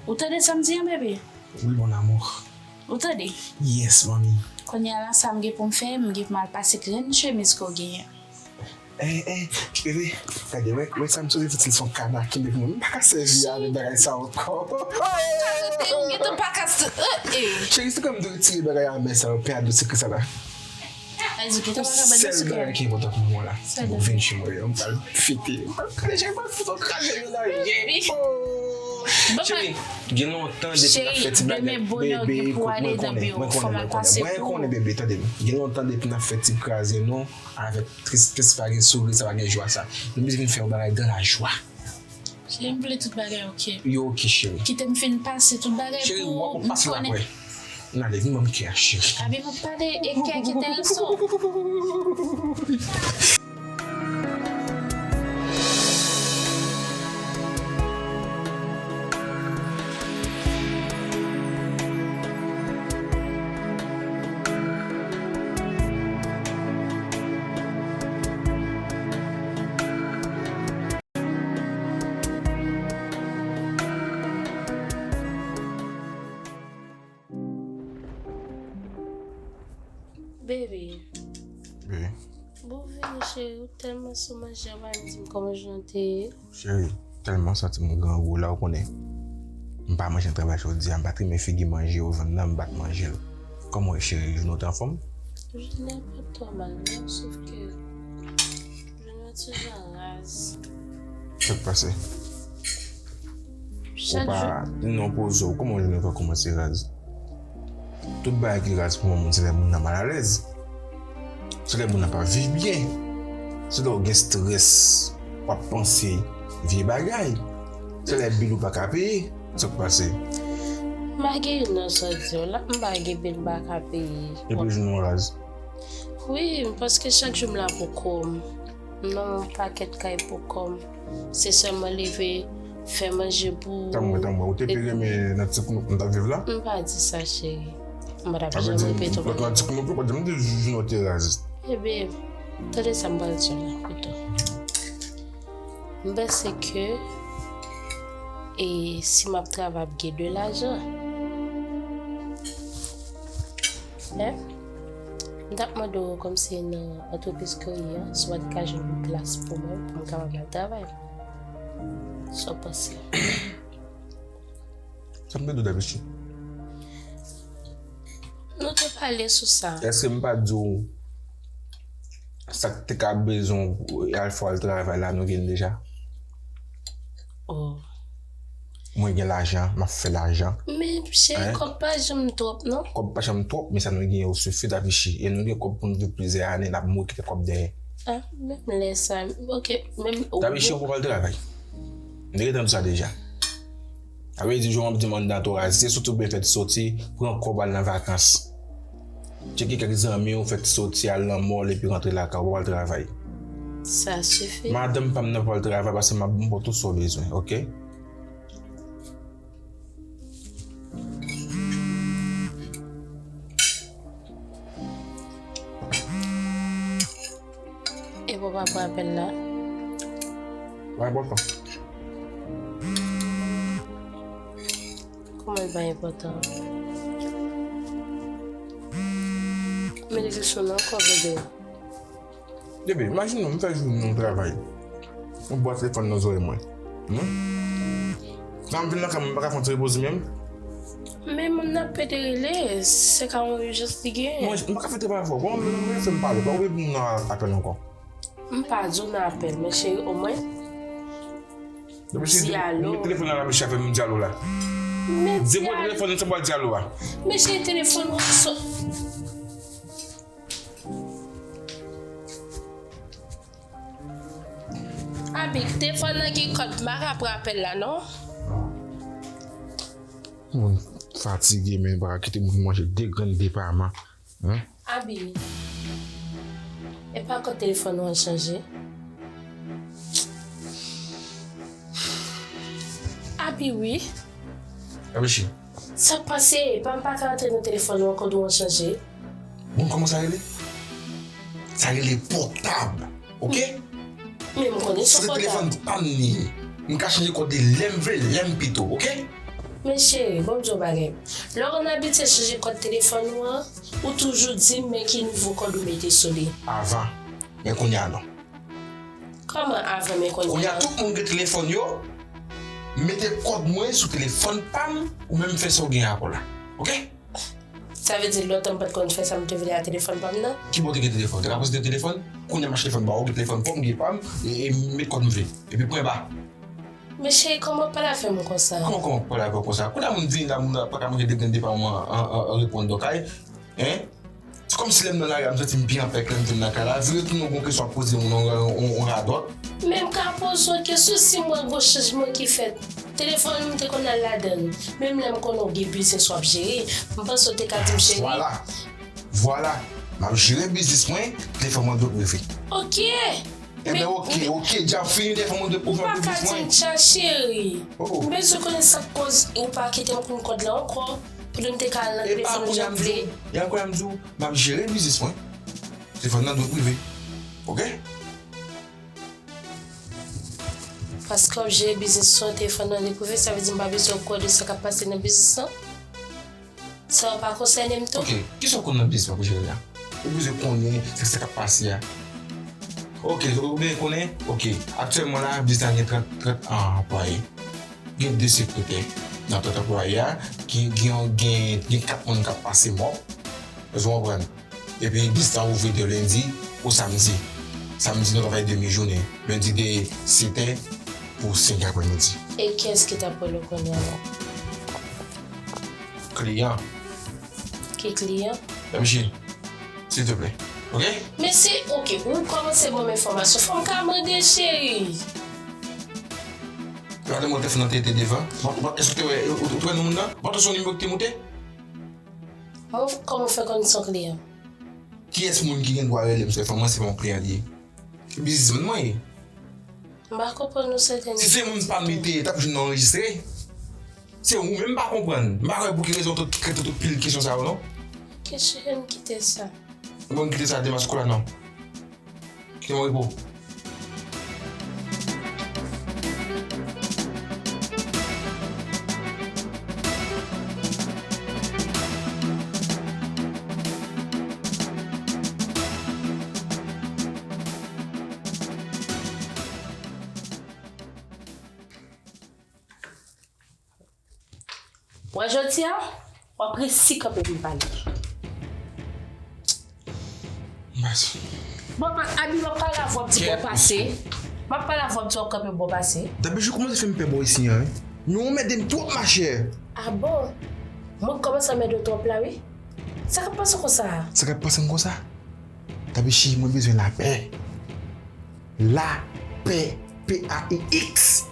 Ou tande sa m di an, bebe? Oui, mon amour. Ou tande? Yes, mami. Kounye a la, sa m gen pou m fè, m gen pou m al pase grenn chemiz ke w genyen. Eh, eh, bebe, gade, wè, wè sa m soti, se yon kana ki met mwen, m pa ka sèvi avèk bagay sa ankò. Ou gentan pa ka s-, eh, eh. Cheri, se kòm m dwe retire bagay amè sa yo, pen a dlo sikre sa la. Ay, Zuki, ta pa ka ban nou sou kè. Sèl bagay ki enpòtan pou mwen la, se pou vin chez mwen, m pral fete. M pral kraze, m pral fout kraze yo nan je. Oh! Cheri, gen lontan depi n ap fè ti bagay, bebe, kout mwen konnen, mwen konnen, mwen konnen, mwen konnen, bebe, tande m. Gen lontan depi n ap fè ti kraze nou, avèk tristès, pa gen souri, sa pa gen jwa sa. Nou bezwen vin fè yon bagay dans la joie. Cheri, m vle tout bagay oke. Yo oke, cheri. Kite m fin pase tout bagay pou ou, m konnen. N ale, vin ban m kè a, cheri. Abi, m ap pale e kè ki te reso. Baby. Baby. Bon, vini, cheri, ou tèlman sou manje, ou pa menm di m kòman jounen w te ye. Cheri, tèlman santi m grangou la, ou konnen. M pa manje nan travay jodi a, m pa t renmen figi manje yo vann nan, m pa t manje l. Kòman w ye, cheri, jounen w te anfòm? Jounen an pa t twò mal, non, sòf ke jounen an ti jan raz. Sa k pase? Ou pa, non, poze w, kòman jounen w fè kòmanse raz? Tout bagay ki raz pou yon moun, se lè moun nan malalèz. Se lè moun nan pa viv byen. Se lè w gen estrès, w ap panse vye bagay. Se lè bil ou pa ka peye. Sa k pase? M pa gen youn nan sa w di yo la. M pa gen bil m pa ka peye. Epi jounen w raz? Wi, paske chak jou m la pou kò m. M nan yon pakèt kay pou kò m. Se sèlman leve, fè manje pou ou. Tanm wè, tanm wè. Ou te pi renmen nan ti koup nou t ap viv la? M pa di sa, cheri. M pa t ap janm repete w. Sa vle di, lòt nan ti koup nou, ou pa t janm di jounen w te raz. Ebyen, tande sa m pral di w la, pito. M panse ke, e, si m ap travay, ap gen de lajan. Hein? M t ap mande w kòmsi nan antrepriz ke w ye a, si w pa t ka jwenn yon plas pou mwen, pou m kapab al travay. Sa w panse? Sa m te di w, Davichi? Nou te pale sou sa. Èske m pa di w sa k te ka bezwen w al fè w al travay la, nou gen l deja? Oh. Mwen gen lajan, m ap fè lajan. Men, cheri, kòb pa janm twòp, non? Kòb pa janm twòp, men sa nou gen yo sifi, Davichi. E nou gen kòb pou nou viv plizyè ane, n ap mouri kite kòb dèyè. Ah, menm lè sa, ok, menm. Davichi, ou pral travay. M te gentan di sa deja. Sa vle di, jan w ap di m anndan torazi, se soti w byen fè ti soti, pran kòb al nan vakans. Tcheke kèk zanmi w, fè ti soti, al nan mall epi rantre lakay ou, pa al travay. Sa sifi. Madanm pa m nan pral travay, paske m ap, m ba w tout sa w bezwen, ok? E pou pa pran apèl la? Pa enpòtan. Kòman l pa enpòtan? Men li te sonn ankò, bebe. Bebe, imajine w, m fè jounen m travay. Yon bwa telefòn nan zòrèy mwen. Hmm? Lè m vin lakay mwen, m pa ka fè yon ti repoze menm? Men moun nan pede rele, se ka yon ijans li genyen. Mwen, m pa ka fè travay avè w. Bon, mwen, mwen, fè m pale. Pa ouvri moun nan apèl ankò. M pa di w nan apèl, men cheri, omwen, di alo. Telefòn nan la, mesye, fè m di alo la. Di alo. Depi w telefòn, se pa di alo a. Men cheri, telefòn ou so- Abi, telefòn nan gen kòd, m pa ka pran apèl la, non. Moun fatige, men pa ka kite moun manje de grenn depaman. Hein? Abi, e pa kòd telefòn ou an chanje? Wi, wi. Reflechi. Sa k pase? Epa m pa ka antre nan telefòn ou ankò, dwe chanje. Bon, kòman sa rele? Sa rele pòtab, oke? Men m konnen se pòtab. Se telefòn pa m li ye. M ka chanje kòd li lè m vle, lè m pito, oke? Men cheri, bon m di w bagay. Lè w konn abitye chanje kòd telefòn ou an, ou toujou di m men ki nouvo kòd ou mete sou li. Avan, men kounye a non. Kòman avan men kounye a? Kounye a tout moun gen telefòn yo, mete kòd mwen sou telefòn pa m, ou menm fè sa w gen akò la. Oke? Sa vle di lontan m pa t konn fè sa m te vle a telefòn pa m nan? Ki bò w te gen telefòn? Te ka poze telefòn? Kounye a m achte telefòn ba ou, gen telefòn pa m, gen pa m, e, e m met kòd m vle. Epi pwen ba. Men cheri, kòman w pale avè m konsa? Kòman, kòman w pale avè w konsa? Kounye a moun vini la, moun la pa ka manje de grenn de pa mwen an, an, an reponn dòkay. Hein? Se kòmsi lè m nan lari a, m santi m pi anpè k lè m vin nan kay la. Vire tounen w gon kesyon ap poze moun, on, on, on radòt. Men m ka poze w kesyon si m wè gon chanjman ki fèt. Telefòn ou m te konn al ladan l. Menm lè m konnen w gen biznis w ap jere, m panse w te ka di m cheri. Vwala. Vwala. M ap jere biznis mwen, telefòn mwen dwe prive. Oke. Ebyen, oke, oke, djab fini, telefòn mwen dwe prive, biznis mwen. Ou pa ka di m sa, cheri. Oh. M bezwen konnen sa k koz ou pa kite m konn kòd la ankò. Pou m te ka al nan telefòn ou jan m vle. E ankò la m di w, m ap jere biznis mwen. Telefòn nan dwe prive. Oke? Paske w ap jere biznis ou, telefòn nan dwe prive, sa vle di m pa bezwen konnen sa k ap pase nan biznis lan? Sa yo pa konsène m tou? Oke, kisa w konn nan biznis mwen pou jere la? Ou bezwen konnen sa, sa k ap pase a. Oke, ou bezwen konnen? Oke, aktyèlman la, biznis la gen trant, trant anplwaye. Gen de sekretè nan tèt anplwaye a, gen, gen, gen, gen kat moun k ap pase mòp. Èske w konprann? Epi biznis la ouvri de lendi o samdi. Samdi, nou travay demi jounen. Lendi de sèt è pou senk è aprèmidi. E kiyès ki t ap rele w kounye a la? Kliyan. Ki kliyan? Mèsi. Silvouplè. Oke? Men si, oke, ou kòmanse ban m enfòmasyon, fò m ka mande, cheri. Gade mwen telefòn nan te, te devan. Bon, bon, èske w te wè, ou, ou te wè non moun nan? Bon, se yon nimewo ki te moute? Bon, kòman w fè konn se yon kliyan? Kiyès moun ki gen dwa rele m telefòn mwen, se pa yon kliyan li ye. Se biznismann mwen ye. M pa konprann nou sèten. Si se moun pa m li te ye, t ap jwenn nan anrejistre. Se ou menm m pa konprann. M pa wè pou ki rezon w t ap kite tout pil kesyon sa yo non. Kesyon, kite sa. Bon, kite sa, demas kou la non. Kite m an repo. Wè jodi a, w ap resi kanpe pou m pale. Bon, Abi, m ap pale avè w, w ap di bò pase. M ap pale avè w, w ap di w ap kanpe bò pase. Dabichi kòmanse fè m pè bò isi a, wi. Nou anmède m twòp, machè. A bon? Mwen k kòmanse anmède w twòp la, wi. Sa k ap pase w konsa a? Sa k ap pase m konsa? Dabichi, mwen bezwen lapè. Lapè, P A I X.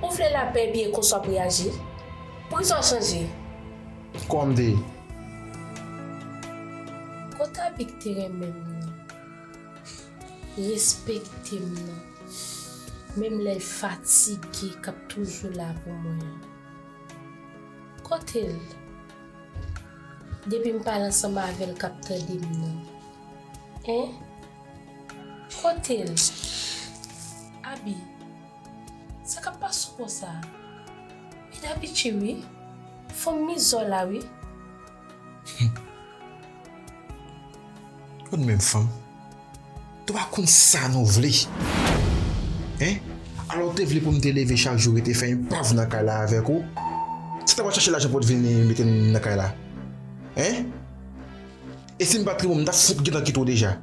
Ou vle lapè epi e konsa w ap reyaji? Poukisa w chanje? Kòman m te ye? Kote Abi k te renmen m nan, respekte m nan, menm lè l fatige, k ap toujou la pou mwen an. Kote l? Depi m pale ansanm avè l k ap tande m nan. Hein? Kote l? Abi, sa k ap pase w konsa? Li dabitye wi. Fanm mizò la wi. Ou menm fanm. Ou pa konn sa nou vle. Hein? Alò ou te vle pou m te leve chak jou rete fè enpav nan kay la avèk ou? Se ta pral chache lajan pou w t vini mete m nan kay la? Hein? E si m pa t renmen w, m ta fout gentan kite w deja.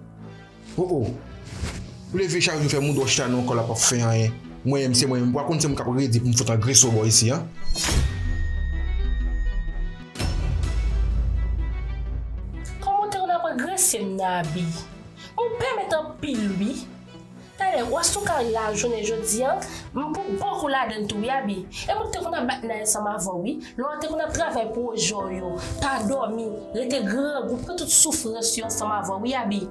Oh oh. Ou leve chak jou fè mouda w chita nan yon kòlòp ap fè anyen. Mwen menm se mwen menm. Ou pa konn se mwen k ap redi pou m fout angrese w bò isi an. Kòman w te konn ap angrese m nan Abi? Ou pèmèt anpil wi. Talè, w ap sou kay la jounen jodi an, m pou bokou ladann tou wi Abi. E m te konn ap bat nèg ansanm avè w wi. Lè w te konn ap travay pwojè w yo, pa dòmi, rete grangou, pran tout soufrans yo ansanm avè w wi Abi.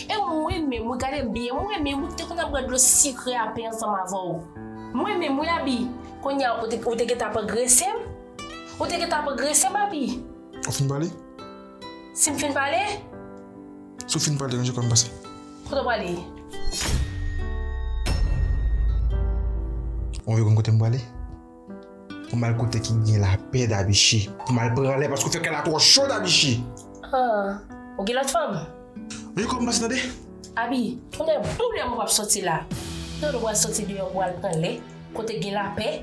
E mwen menm wi, gade m byen, mwen menm wi, te konn ap bwè dlo sikre a pen ansanm avè w. Mwen menm wi Abi. Kounye a, ou te, ou te gentan ap agrese m? Ou te gentan ap agrese m, Abi? Ou fin pale? Si m fin pale? Si w fin pale, ranje kò m pase. Kote w prale? Ou vle konn kote m prale? Pou m al kote ki gen lapè, Dabichi. Pou m al pran lè, paske w fè kay la twò cho, Dabichi. Ah, ou gen lòt fanm? Ranje kò m pase, tande? Abi, tonnè boule mwen p ap soti la. Tande w pral soti deyò pou w al pran lè, kote gen lapè.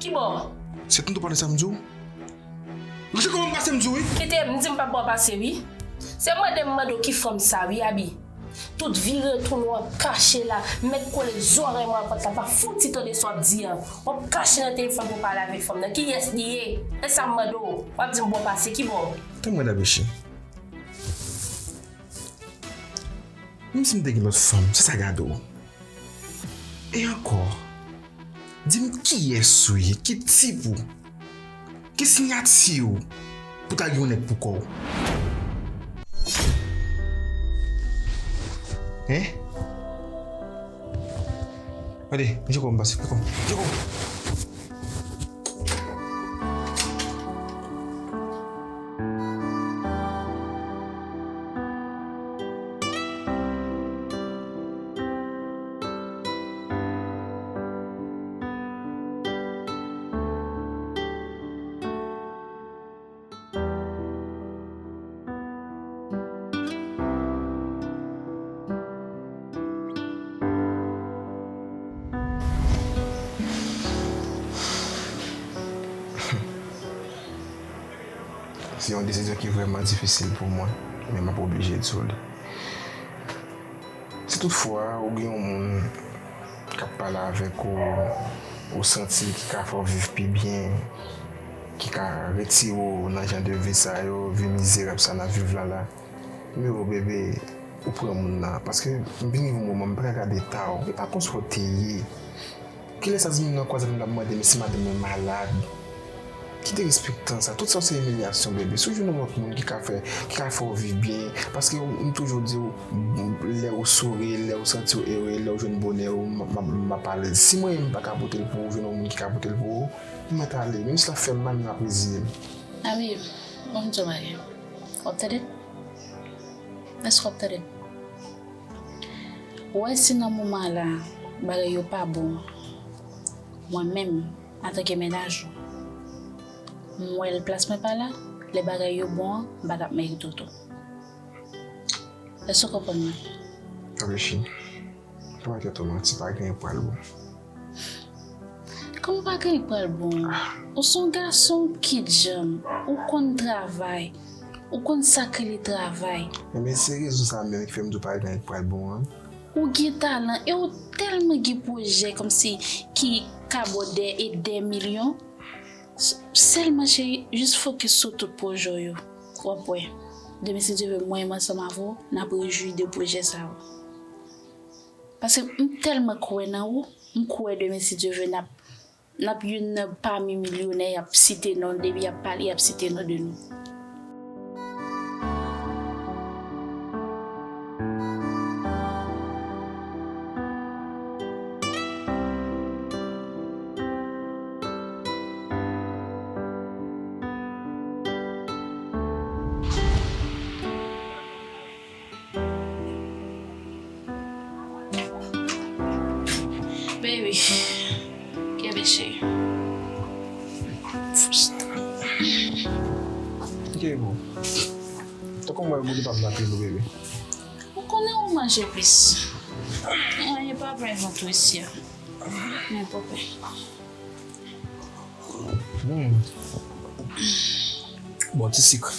Kibò? Se tande w pale sa m di w? Ranje kò m pase m di w, wi. Kite m, m di m p ap ba w pase, wi. Se mande m mande w ki fanm sa, wi, Abi. Tout vire tounen w ap kache la, mèt kole zòrèy mwen ak pòt la, pa fouti tande sa w ap di an. W ap kache nan telefòn pou w pale avèk fanm nan. Kiyès li ye? E sa m mande w? W ap di m bon pase, kibò? Tann mwen, Dabichi. Menm si m te gen lòt fanm, sa sa gade w? E ankò, di m kiyès ou ye, ki tip ou, ki siyati w pou ta gen yon nèg pou kò w? Hein? Gade, je kò m pase, je kò m, je kò m. Se yon desizyon ki vrèman difisil pou mwen, men m ap oblije di w li. Si toutfwa ou gen yon moun k ap pale avèk ou, ou santi ki ka fè w viv pi byen, ki ka retire w nan jan de vi sa yo, vi mizerab sa n ap viv la la, men o bebe, ou pran moun nan, paske m vin rive yon moman m pa ka gade eta w, e pa konsa w te ye. Kilè sa di m nan kwaze m t ap mande m si madanm mwen malad? Kite respektan sa. Tout sa se imilyasyon, bebe. Si w jwenn yon lòt moun ki ka fè, ki ka fè w viv byen, paske m toujou di w, lè w souri, lè w santi w ere, lè w jwenn bonè w, m, m, m ap alèz. Si mwen menm m pa ka pote l pou ou, jwenn yon moun ki ka pote l pou ou, ou mèt ale. Menm si l ap fè m mal, m ap reziye m. Abi, ban m di w yon bagay. W ap tande? Èske w ap tande? Ou wè si nan moman la, bagay yo pa bon, mwen menm, antanke mennaj ou, m wè l plas mwen pa la, lè bagay yo bon an, m pa t ap merite w tou. Èske w konprann mwen? Reflechi. Sa pa tèt ou manti, pa gen pral bon. Kòman pa gen pral bon? Ou se yon gason ki djanm, ou konn travay, ou konn sa k rele travay. Enben, se rezon sa menm ki fè m di w pa gen pral bon an. Ou gen talan e ou tèlman gen pwojè kòmsi ki ka bò dè e dè milyon. S-, sèlman cheri, jis fokis sou tout pwojè w yo. W ap wè. Demen si Dye vle, mwen menm ansanm avè w, n ap rejwi de pwojè sa yo. Paske m tèlman kwè nan ou, m kwè demen si Dye vle, n ap, n ap youn nan pami milyonè y ap site non, depi y ap pale, y ap site non de nou. Baby, kenbe cheri. Ok, bon. Tankou mwen, boude pa m nan pil, bebe. Ou konnen ou manje plis. Anyen pa plen vant ou isi a. Men pope. Hmm. Bon, ti sik.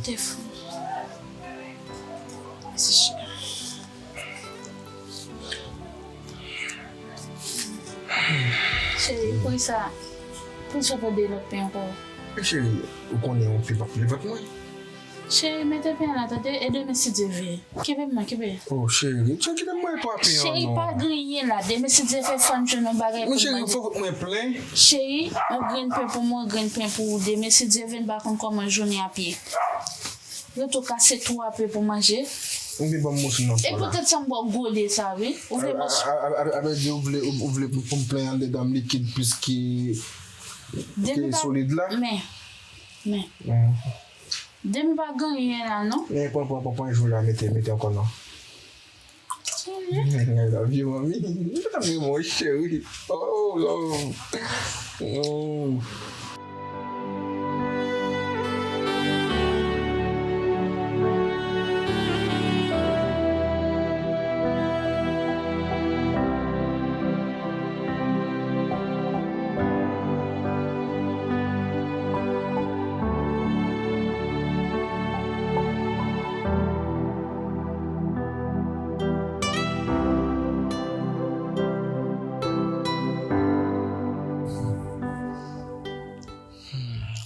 Te fou. Mèsi, cheri. Cheri, poukisa, poukisa pa de lòt pen ankò? Men cheri, ou konnen yon pen p ap plen vant mwen. Cheri, mete pen an la, tande, e demen si Dye vle. Kenbe m nan, kenbe. Oh, cheri, cheri, kite m mwen pa pen an non. Cheri, pa gen anyen la, demen si Dye vle fò n jwenn yon bagay pou n manje. Wi, cheri, fò vant mwen plen. Cheri, yon grenn pen pou mwen, yon grenn pen pou ou, demen si Dye vle, n pa konn kòman jounen ap ye. Rete w kase twa pen pou manje. Ou vle ban m moso nan kò la. E poutèt sa m ba w gode sa, wi. Ou vle moso. A vle di ou vle, ou, ou vle pou m plenyen anndedan m likid plis ki, ki solid la? Men, men. Depi pa gen anyen la, non. Men pran, pran, pran, pran jou la, mete, mete ankò non. I love you, mami. I love you, mon chéri. Oh, love. Mm.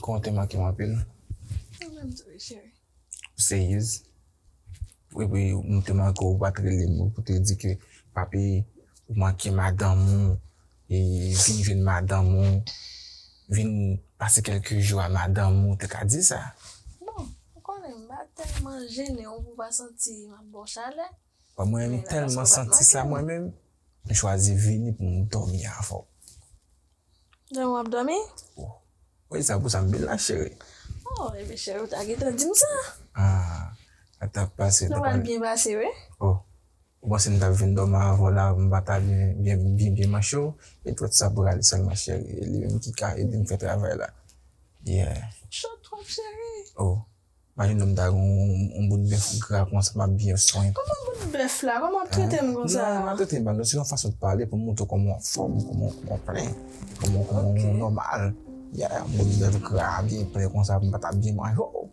Kòman w te manke m anpil? Ou menm tou wi, cheri. Ou seryez? Epi m te manke w, ou pa t rele m pou te di ke papi, ou manke madanm ou, e vin jwenn madanm ou, vin pase kèlke jou a madanm ou, ou te ka di sa. Bon, ou konnen m pa tèlman jennen w pou w pa santi m ap ba w chalè. Bon, mwen menm tèlman santi sa mwen menm, m chwazi vini pou m dòmi avè w. Dòmi w ap dòmi? Oh. Wi, sa pou sa m vin la, cheri. Oh, ebyen cheri, ou ta gentan di m sa. Ah, sa t ap pase. Nou pral byen pase, wi. Oh. Ou panse m t ap vin dòmi avè w la, m pa ta byen, byen, byen, byen manche w? E tout sa pou ale sèlman, cheri. E li menm ki ka ede m fè travay la. Yeah. Cho twòp, cheri. Oh. Imajine w m ta gen yon, yon bout bèf gra konsa, m ap byen swen. Kòman bout bèf la? Kòman w ap trete m konsa? Non, m ap trete m pa, non, se yon fason de pale pou m montre w kòman w anfòm, kòman, kòman w plen, kòman, kòman w nòmal. Ya, yon bout bèf gra, byen plen konsa, m pa ta byen manje w.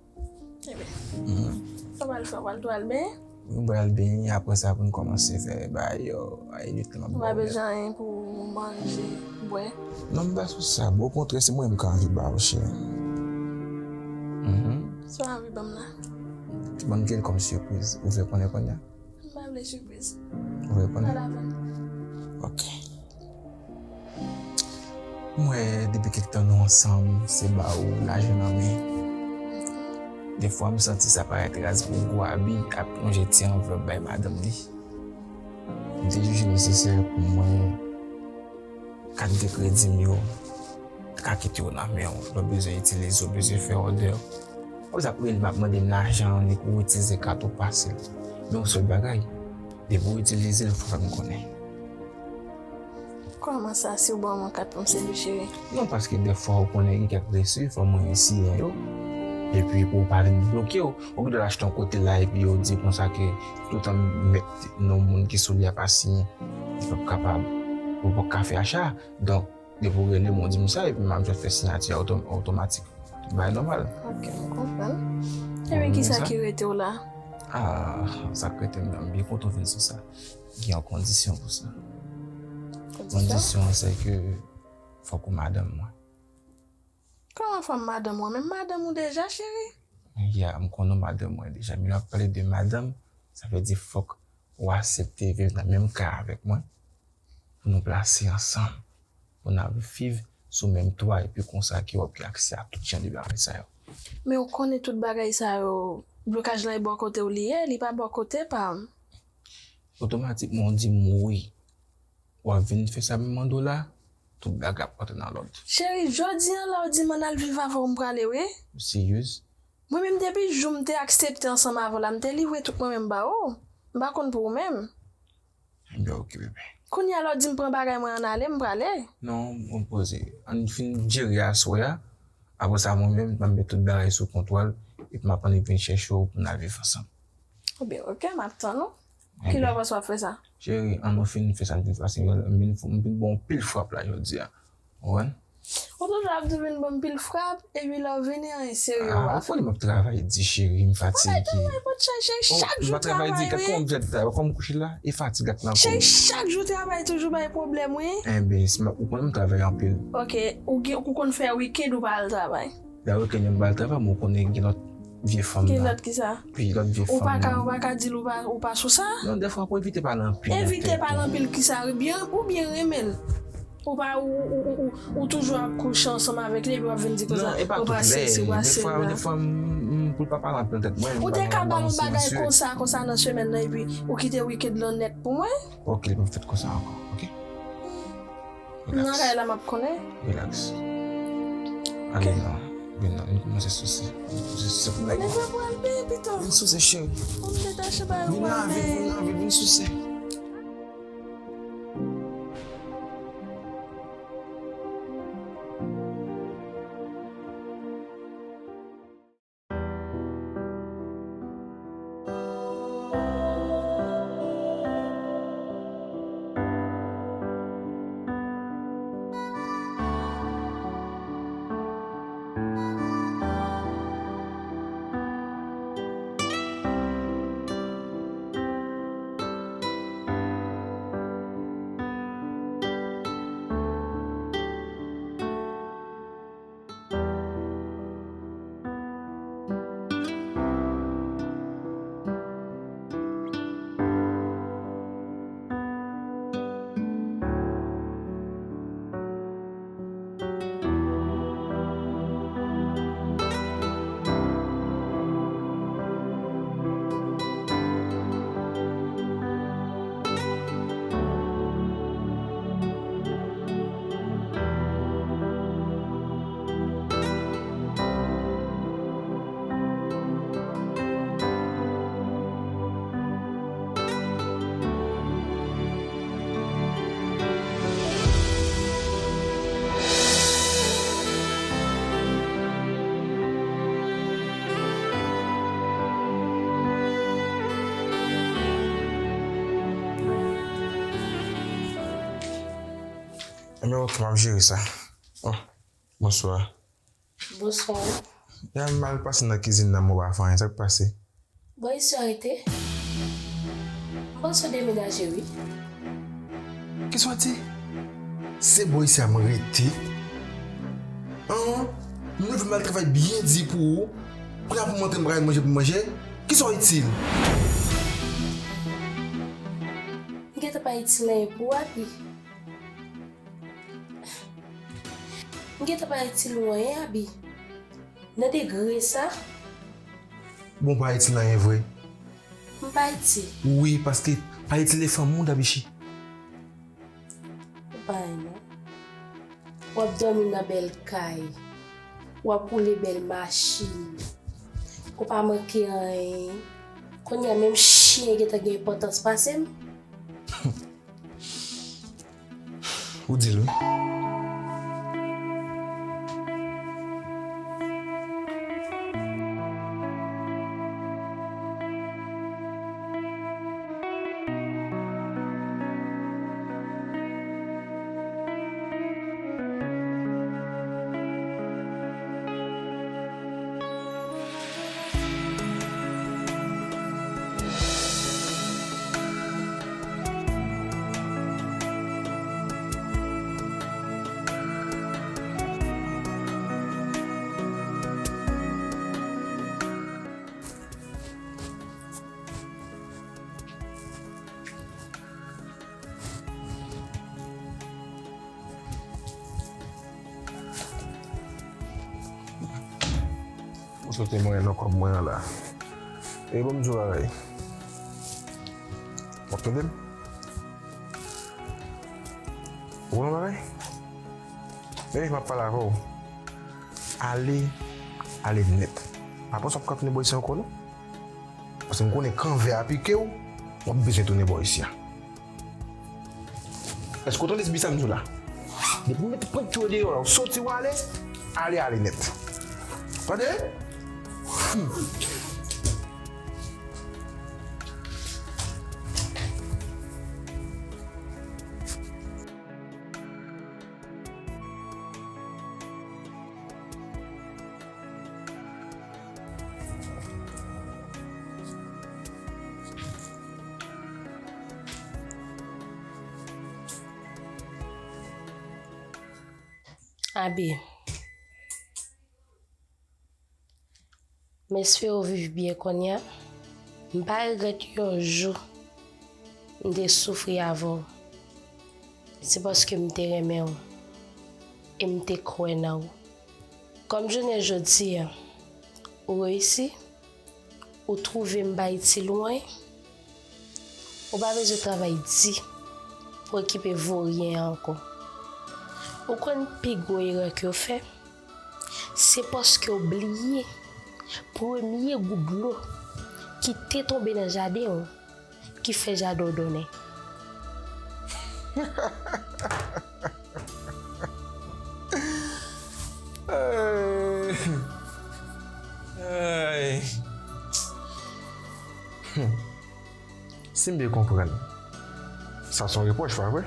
Ebyen, sa w pral fè, w pral tou al benyen? Wi, m pral benyen, apre sa pou n kòmanse fè bagay yo. Ay, nwit lan m ap... Ou pa bezwen anyen pou manje, bwè? Non, m pa sou sa, bon, okontrè, se mwen menm ki anvi ba w, cheri. Mhm. Sa w anvi ban m la? Ban m kel kòm sipriz, ou vle konnen kounye a? M pa vle sipriz. Ou vle konnen? Pa lapenn. Ok. M wè depi kèk tan nou ansanm, se ba ou lajan nan men. Defwa m santi sa parèt raz pou gwo abi ap lonje ti anvlòp bay madanm li. M te jije nesesè pou mwen kat de kredi m yo ka kite w nan men w. Lè w bezwen itilize, w bezwen fè òdè, w ap rele m ap mande m lajan, annik ou itilize kat ou pase l. Men yon sèl bagay, depi w itilize l, fò w fè m konnen. Kòman sa, si w ban mwen kat pou m sèvi, cheri? Non, paske dèfwa ou konnen gen kèk resi, fò mwen siyen yo. Epi pou w pa vin bloke w. Ou gen dwa achte yon kote la, epi yo di konsa ke toutan mèt non moun ki sou li a pa siyen, li p ap kapab, ou p ap ka fè acha. Donk, depi w rele m, ou di m sa, epi m ap jis fè siyati a oto-, otomatik. Bagay nòmal. Ok, m konprann. Ebyen, kisa ki rete w la? Ah, sa k rete m la, m byen kontan w vin sou sa. Gen yon kondisyon pou sa. Kondisyon? Kondisyon an, se ke fòk ou madanm mwen. Kòman fò m madanm ou? Men m madanm ou deja, cheri. Ya, m konnen w madanm mwen deja. Men lè w ap pale de madanm, sa vle di fòk ou aksepte viv nan menm kay avèk mwen. Pou nou plase ansanm. Pou n ap viv sou menm twa, epi konsa ke w ap gen aksè a tout jan de bagay sa yo. Men ou konnen tout bagay sa yo, blokaj lan e bò kote w li ye, li pa bò kote pa m. Otomatikman, w di m wi. W ap vin fè sa m mande w la, tout bagay ap rantre nan lòd. Cheri, jodi a la w di m ann al viv avè w, m prale, wi. Ou seryez? Mwen menm, depi jou m te aksepte ansanm avè w la, m te livre tout mwen menm ba ou. M pa konn pou ou menm. Ebyen, ok, bebe. Kounye a, lè w di m pran bagay mwen ann ale, m prale. Non, mwen poze. Ann fin jere aswè a. Apre sa, mwen menm, m ap met tout bagay sou kontwòl, epi m ap annik vin chèche w pou n al viv ansanm. Ebyen, ok, m ap tann ou. Kilè w panse w ap fè sa? Cheri, ann nou fin fè sa n fin fè, paske m fin, m fin ba w anpil frap la jodi a. Ou konprann? Ou toujou ap di w vin ban m pil frap, epi lè w vini, anyen serye w pa fè. Ah, ou konnen m ap travay di, cheri, m fatige. Ou pa travay, pa chay, cheri, chak jou travay, wi. Gad kòman m fè travay, kòman m kouche la, e fatig la k nan kò m. Cheri, chak jou travay, toujou bay pwoblèm, wi. Enben, si m ap, ou konnen m travay anpil. Ok, ou gen, ou konn fè weekend ou pa al travay? Lè weekend yo m pa al travay, men ou konnen gen lòt vye fanm la. Gen lòt kisa? Wi, lòt vye fanm. Ou pa ka, ou pa ka di l ou pa, ou pa sou sa? Non, dèfwa pou evite pale anpil. Evite pale anpil kisa? Byen, ou byen renmen l? Ou pa, ou, ou, ou, ou, ou toujou ap kouche ansanm avèk li, epi w ap vin di konsa, non, e pa ou tout pa lè, sesi, ou pa sela. Defwa, defwa, m, m, pou l pa pale anpil nan tèt mwen, m pa gen yon manman silensyez. Ou te ka ba m yon bagay konsa, konsa nan semèn nan, epi ou kite weekend lan nèt pou mwen? Ok, li p ap fèt konsa ankò, ok? Relax. Nan kay la, m ap konnen. Relax. Ok. Ale non. Vin non, vin kòmanse souse. Vin souse, souse pou nèg. Mwen pa pral peye pito. Vin souse, cheri. Ou m detache ba yo. Vin nan vil, vin nan vil, vin souse. Ebyen, ok, m ap jere sa. Oh, bonswa. Bonswa. Ya, m al pase nan kizin nan, men w pa fè anyen. Sa k pase? Bò isi a rete. M panse w demenaje, wi. Kisa w di? Se bò isi a m rete? An? M leve m al travay byen di pou ou. Kounye a pou m antre m pral manje pou m manje? Kisa w itil? M gentan pa itil anyen pou w, Abi. M gentan pa itil ou anyen, Abi. Nan degre sa? Bon, pa itil anyen vre. M pa itil? Wi, paske pa itil e fanm ou, Dabichi. Ou pa anyen, non. W ap dòmi nan bèl kay. W ap woule bèl machin. Ou pa manke anyen. Kounye a, menm chen gentan gen enpòtans pase m. Ou di l, wi. Ou sot mwen nan kòb mwen an la. E bon, m di w bagay. W ap tande m? Ou konn yon bagay? Men, m ap pale avè w. Ale, ale nèt. Pa panse w ap ka tounen bò isi ankò, non. Paske m konnen kan vè a pike w, w ap bezwen tounen bò isi a. Èske w tande ti bri sa m di w la? Depi w mete pwent pye w deyò la, w soti w ale, ale, ale nèt. Tande? Hmm. Abi, m espere w viv byen kounye a. M pa regrèt yon jou m te soufri avè w. Se paske m te renmen w e m te kwè nan ou. Kòm jounen jodi a, ou reyisi, ou twouve m pa itil ou anyen, ou pa bezwen travay di pou okipe voryen an ankò. Ou konn pi gwo erè ke w fè? Se paske w bliye premye gout dlo ki te tonbe nan jaden w ki fè jaden w donnen. Ay. Ay. Hmm. Si m byen konprann, sa se yon repwòch, pa vre?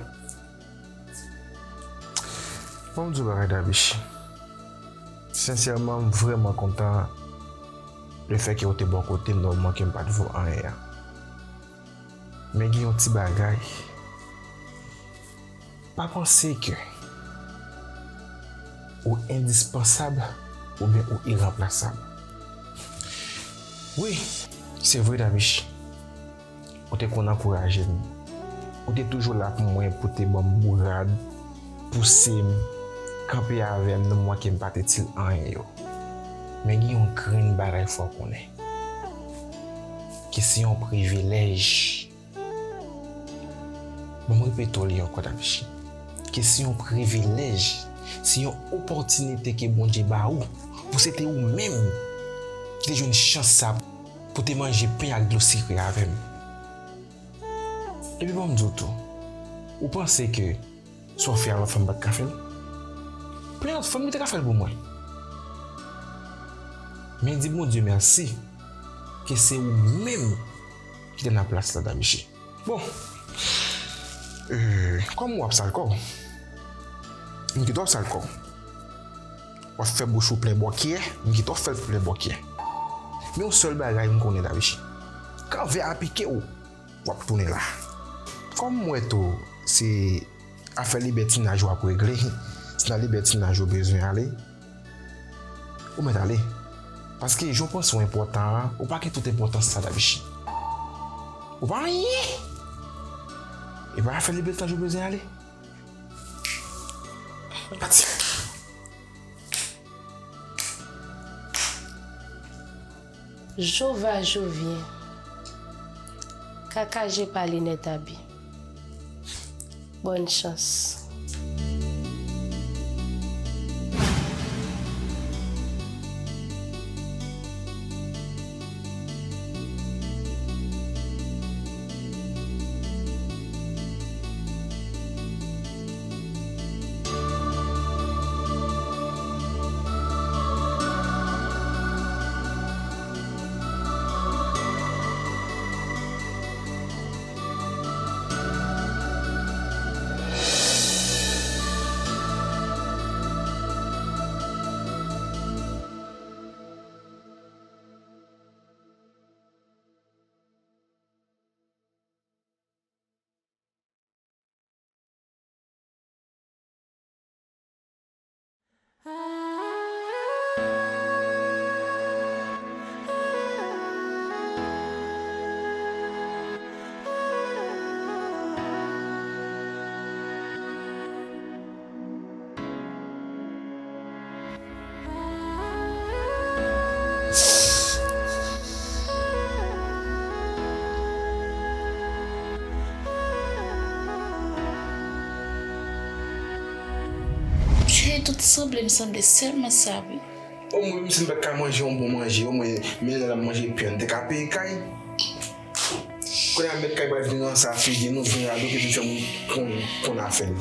Ban m di w bagay, Dabichi. Sensèman, m vrèman kontan lefètke w te bò kote m nan moman ke m pa t vo anyen an. Men gen yon ti bagay. Pa panse ke ou endispansab oubyen ou iranplasab. Wi, se vre, Dabichi. Ou te konn ankouraje m. Ou te toujou la pou mwen, pou te ban m bourad, pouse m, kanpe avè m nan moman ke m pa t itil anyen yo. Men gen yon grenn bagay fò w konnen. Ke se yon privilèj. Ban m repete w li ankò, Dabichi. Ke se yon privilèj, se yon opòtinite ke Bondye ba ou, pou se te ou menm ki te jwenn chans sa pou te manje pen ak dlo sikre avè m. Epi ban m di w tou, ou panse ke sa w fè a lòt fanm pa t ka fè l? Plen lòt fanm ki te ka fè l pou mwen. Men di Bondye mèsi ke se ou menm ki te nan plas la, Dabichi. Bon, euh, kòm w ap sal kò w, m kite w ap sal kò w. W ap fè bouch ou plen bòkyè, m kite w ap fè l plen bòkyè. Men yon sèl bagay m konnen, Dabichi. Kan vè a pike w, w ap tounen la. Kòm m wè tou, se afè libètinaj w ap regle, se nan libètinaj ou bezwen ale, ou mèt ale. Paske jan w panse w enpòtan an, ou pa gen tout enpòtans sa, Dabichi. Ou pa anyen! E pa afè libètinaj ou bezwen ale. Pati. Jou va jou vyen. Kaka je pale nèt abi. Bòn chans. Kay tout sanble, m sanble sèlman sa wi. Omwen, menm si m pa t ka manje yon bon manje, omwen, men lè l ap manje pye, m te ka peye kay. Kounye a, mèt kay pral vin ranse figi nou, vin radote, vin fè moun konn, konn afè nou.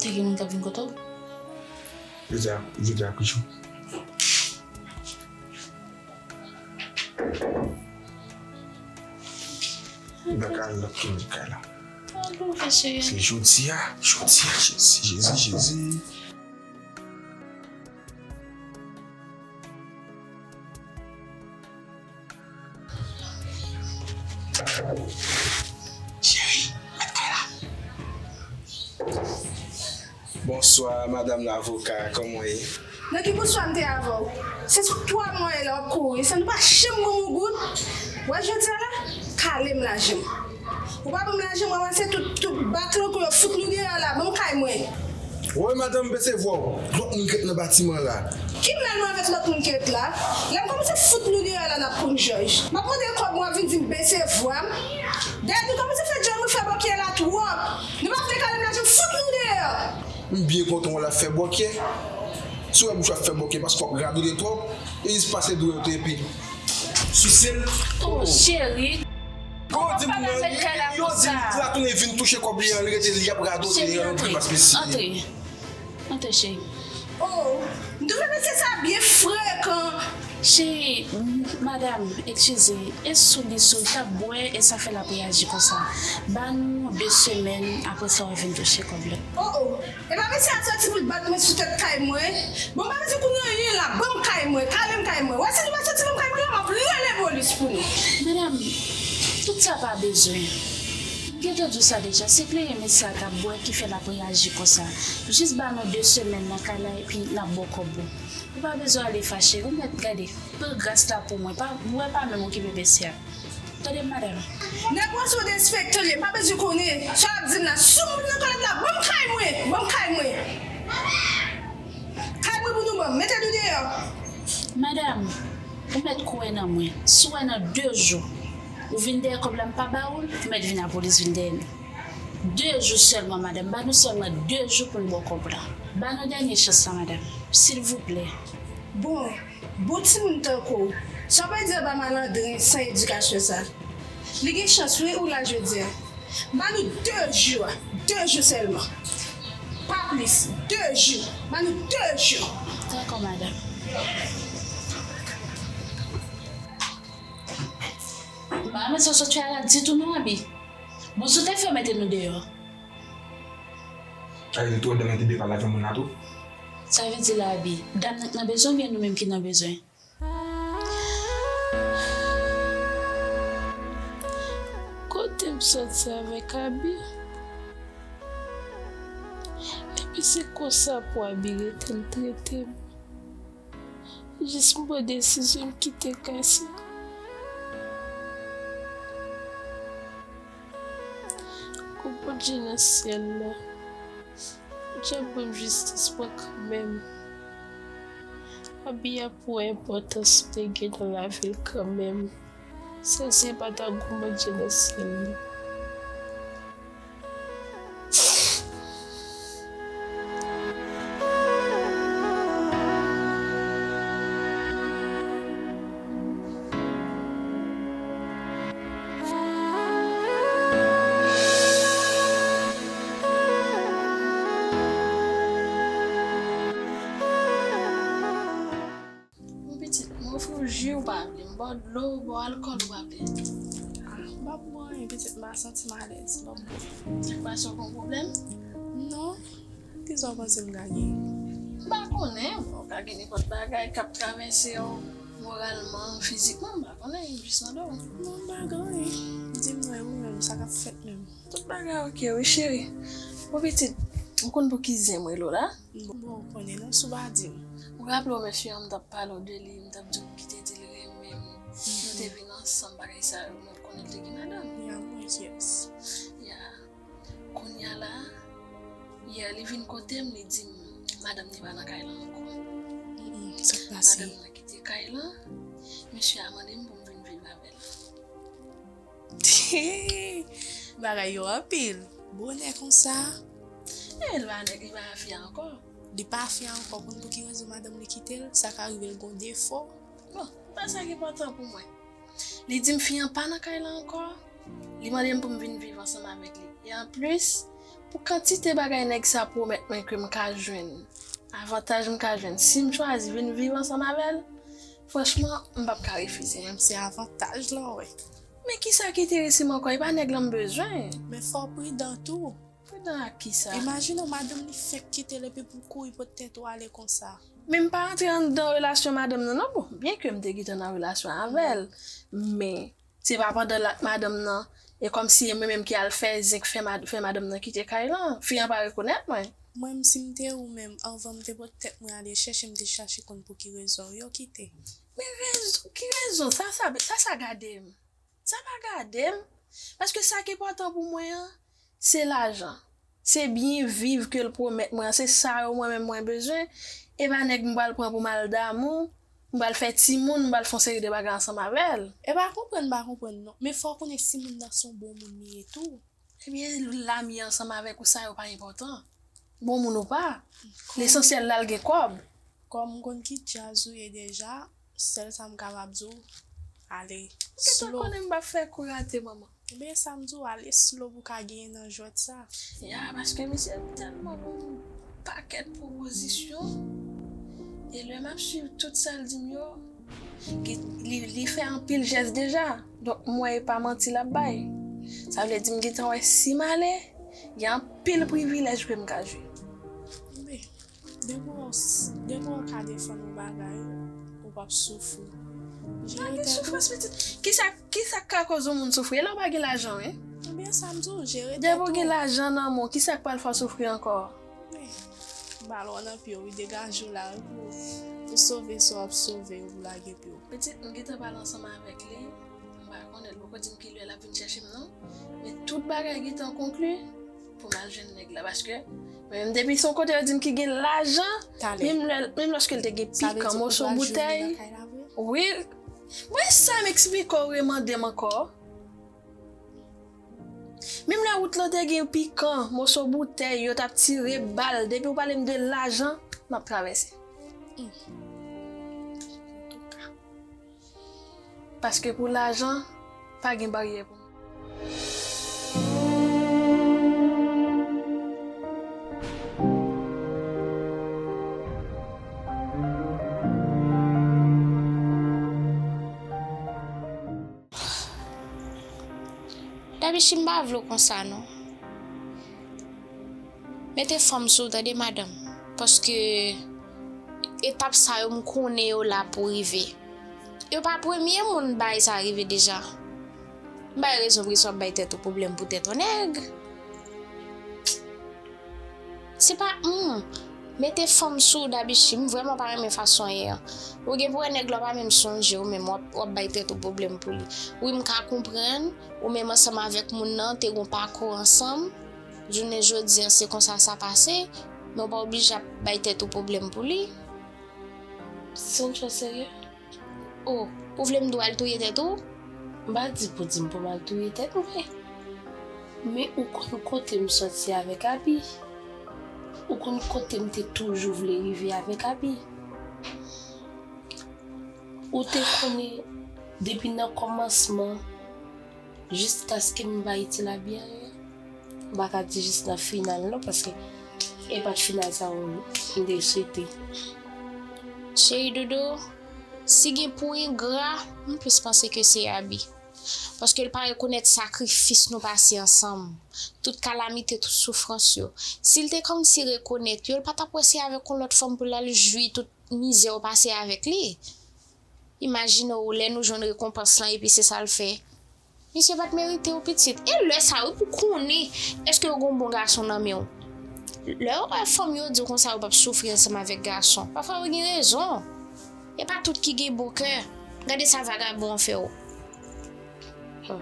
Te gen moun k ap vin kote w? Jodi a, jodi a ki jou? M pa ka al nan klinik kay la. Alò, mesye. Se jodi a, jodi a, Jezi, Jezi, Jezi. Cheri, mèt kay la. Bonswa, madanm lavoka, kòman w ye? Nan ki bonswa m te avè w? Se sou twa mwen ye la w ap kouri, san nou pa janm ban m yon goud? Wè jodi a la, kale m lajan m. Ou pa ban m lajan m, ranmase tout, tout batlan kou yo fout nou deyò la, ban m kay mwen. Woy madanm, bese vwa w. Lòt moun k ret nan batiman la. Ki mèl mwen avèk lòt moun k ret la? Lè m kòmanse fout nou deyò la, n ap konn jòj. M ap mande kòb, w ap vin di m bese vwa m. Dèyè nou kòmanse fè djòl, nou fè bòkyè la twòp. Nou pa vle kale m lajan m, fout nou deyò. M byen kontan w la fè bòkyè. Si w wè bouch w ap fè bòkyè paske w ap radote twòp, e jis pase dwe w te epi souse l. Oh, cheri. Yo di m nan, yo di m la tounen vin touche kòb li an, li rete li ap radote, li an gri paske si. Antre. Antre, cheri. Oh, m twouve mesye sa byen frekan. Cheri, m, madanm, eskize, e sou li, sou li t ap bwè, e sa fè l ap reyaji konsa. Ban nou de semèn, apre sa w vin touche kòb la. Oh, oh. E pa mesye a soti pou l bat mwen sou tèt kay mwen? Bon, m pa bezwen konn anyen la, ban m kay mwen, kale m kay mwen. Wè, si nou pa soti ban m kay mwen la, m ap rele polis pou nou. Madanm, tout sa pa bezwen. M gentan di w sa deja, se plenyen mesye a t ap bwè ki fè l ap reyaji konsa. Jis ba nou de semèn nan kay la epi n ap ba w kòb ou. Ou pa bezwen ale fache, ou mèt gade. Pran gras la pou mwen, pa, mwen pa menm okipe mesye a. Tande m, madanm. Nèg ou an se yon derespektan l ye, m pa bezwen konnen sa w ap di m la. Si w moute nan kòlèt la, ban m kay mwen, ban m kay mwen. Kay mwen pou nou ban m, mete nou deyò. Madanm, ou mèt kwè nan mwen. Si w wè nan de jou, ou vin dèyè kòb la, m pa ba ou l, ou mèt vin lapolis vin dèyè nou. De jou sèlman, madanm. Ba nou sèlman de jou pou n ba w kòb la. Ba nou dènye chans la, madanm. Silvouplè. Bon, bon timoun tankou w, sa w pral di anba malandren san edikasyon sa? Li gen chans wi ou la jodi a. Ba nou de jou, de jou sèlman. Pa plis, de jou. Ba nou de jou. Dakò, madanm. M pa renmen sa w sot fè a la ditou non, Abi. Bon, si w te fè yo mete nou deyò. Sa vle di twòp dam nan te defann lavi moun la tou? Sa vle di la, Abi, dam nan k nan bezwen oubyen nou menm ki nan bezwen? Kote m soti avèk Abi? Epi se konsa pou Abi rete l trete m. Jis m pran desizyon m kite kay sa. Kou Bondye nan syèl la, Bondye ap ban m jistis mwen kanmenm. Abi ap wè enpòtans ou te gen nan lavi l kanmenm. Sèl se pa ta kou Bondye nan syèl la. Mon pitit, mwen ofri w ji ou pa vle, m ba w dlo, ba w alkòl ou pa vle. Ah, m p ap bwè anyen pitit, m pa santi m alèz, m p ap bwè. Sa k pase, w gen yon pwoblèm? Non. Kisa w panse m ka gen? M pa konnen, bon, w ka gen nenpòt bagay k ap travèse w moralman, fizikman, m pa konnen, m jis mande w. Non, m pa gen anyen. Di m non, e ou menm, sa k ap fèt menm? Tout bagay oke wi cheri. Bon pitit, ou konn pou ki zen m rele w la? Bon, ou konnen non, si w pa di m. Ou raple w mesye an, m t ap pale w de li, m t ap di w m kite di l renmen m. Nou te vin ansanm, bagay sa yo, men ou konnen l te gen madanm. Ya, mwen, yes. Ya. Kounye a la, yè li vin kote m, li di m madanm li pa nan kay la ankò. Mm, mm, sa k pase? Madanm nan kite kay la, mesye a mande m pou m vin viv avè l. Bagay yo anpil. Bonè konsa. E l pa nèg, li pa fi a ankò. Li pa fi a ankò, konn pou ki rezon madanm li kite l, sa ka rive l gon defo. Bon, pa sa ki enpòtan pou mwen. Li di m fi an pa nan kay la ankò. Li mande m pou m vin viv ansanm avèk li. E anplis, pou kantite bagay nèg sa pwomèt mwen ke m ka jwenn, avantaj m ka jwenn si m chwazi vin viv ansanm avè l, franchman, m p ap ka refize. Menm se avantaj lan, wi. Men kisa ki enterese m ankò? E pa nèg lan m bezwen. Men fò w pridan tou. Pridan ak kisa? Imajine w, madanm li fèk kite l epi pou w kouri pote tèt ou ale konsa. Men m pa antre anndan relasyon madanm nan non. Bon, byenke m te gentan nan relasyon avè l, men se pa pandan l ak madanm nan, e kòmsi e mwen menm ki al fè zen k fè mad-, fè madanm nan kite kay lan. Fi an pa rekonèt mwen. Mwen menm, si m te ou menm, anvan m te pote tèt mwen ale chèche, m te chache konn pou ki rezon yo kite. Men rezon, ki rezon? Sa, sa, sa, sa gade m. Sa pa gade m, paske sa ki enpòtan pou mwen an, se lajan. Se byen viv ke l pwomèt mwen an, se sa yo mwen menm mwen bezwen. E pa nèg m pral pran pou m al damou, m pral fè timoun, m pral fè yon seri de bagay ansanm avè l. E pa konprann, pa konprann non. Men fò w konnen si moun nan se yon bon moun li ye tou. Ebyen, l ap ye ansanm avèk ou, sa yo pa enpòtan. Bon moun ou pa, lesansyèl la l gen kòb. Kòm m konn ki djaz ou ye deja, sèl sa m kapab di w, ale slow. Ou gentan konnen m p ap fè kou rate, manman. Ebyen, sa m di w, ale slow pou w ka genyen nan jwèt sa. Ya, paske misye tèlman ban m pakèt pwopozisyon. E lè m ap swiv tout sa l di m yo, Li, li, li fè anpil jès deja. Donk, m wè e pa manti l ap bay. Sa vle di m gentan wè si m ale, gen anpil privilèj ke m ka jwi. Men, depi w, depi w ka defann yon bagay, ou p ap soufri. Pa gen soufrans, pitit. Kisa, kisa k ka koz yon moun soufri? E lè w pa gen lajan, wi. Ebyen, sa m di w, jere tèt ou. Depi w gen lajan nan men w, kisa k pral fè w soufri ankò? Wi. Bal w nan pye w, wi, degaje w la, wi, pou, pou sove sa w ap sove, pou lage pye w. Pitit, m gentan pale ansanm avèk li. M pa konnen, l poko di m ki lè l ap vin chèche m, non. Men tout bagay gentan konkli pou m al jwenn nèg la. Paske, mwen menm, depi se yon kote yo di m ki gen lajan, menm lè, menm lòske l te gen pikan, moso boutèy. Wi. Mwen sa m eksplike w, remande m ankò. Menm lè wout lan te gen pikan, moso boutèy, yo t ap tire bal, depi w pale m de lajan, m ap travèse. Antouka. Paske pou lajan, pa gen baryè pou mwen. Dabichi, m pa vle w konsa non. Mete fòm sou w tande, madanm. Paske etap sa yo, m konnen yo la pou rive. Yo pa premye moun bagay sa rive deja. M bay rezon pou kisa w ap bay tèt ou pwoblèm pou tèt yon nèg. Se pa, hmm, mete fòm sou w, Dabichi, m vrèman pa renmen fason w ye an. Ou gen pou wè nèg la w pa menm sonje w menm, w ap, w ap bay tèt ou pwoblèm pou li. Wi, m ka konprann, ou menm ansanm avèk moun nan, te gon pakou ansanm. Jounen jodi an, se konsa sa pase, men w pa oblije ap bay tèt ou pwoblèm pou li. Sandra, w serye? Oh, ou vle m di w al touye tèt ou? M pa di pou di m pou m al touye tèt mwen. Men ou konn kote m sòti avèk Abi. Ou konn kote m te toujou vle rive avèk Abi. Ou te konnen depi nan kòmansman, jiskaske m pa itil Abi anyen. M pa ka di jis nan final non, paske e pa t final sa yo m te swete. Cheri doudou, si gen pou engra, m plis panse ke se Abi. Paske l pa rekonèt sakrifis nou pase ansanm. Tout kalamite, tout soufrans yo. Si l te kòmsi rekonèt yo, l pa t ap wè se avèk yon lòt fanm pou l al jwi tout mizè w pase avèk li. Imajine w, lè nou jwenn rekonpans lan, epi se sa l fè. Misye pa t merite w, pitit. E lè sa, wi, pou konnen èske w gen yon bon gason nan men w. Lè yo wè fanm yo di w konsa, yo p ap soufri ansanm avèk gason. Pafwa, yo gen rezon. E pa tout ki gen bon kè. Gade sa vagabon an fè w. Hmm.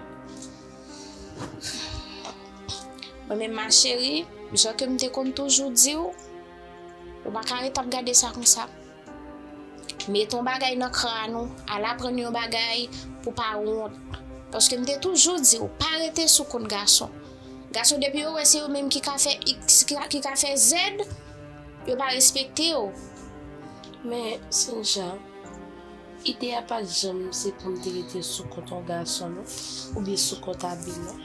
Mwen menm, ma chérie, jan ke m te konn toujou di w, ou pa ka ret ap gade sa konsa. Mete yon bagay nan kran ou, al aprann yon bagay pou pa wont. Paske m te toujou di w, pa rete sou kont gason. Gason, depi yo wè se yo menm ki ka fè X, ki ka, ki ka fè Z, yo pa respekte w. Men, Sandra, ide a pa t janm se pou m te rete sou kont yon gason, non, oubyen sou kont Abi, non.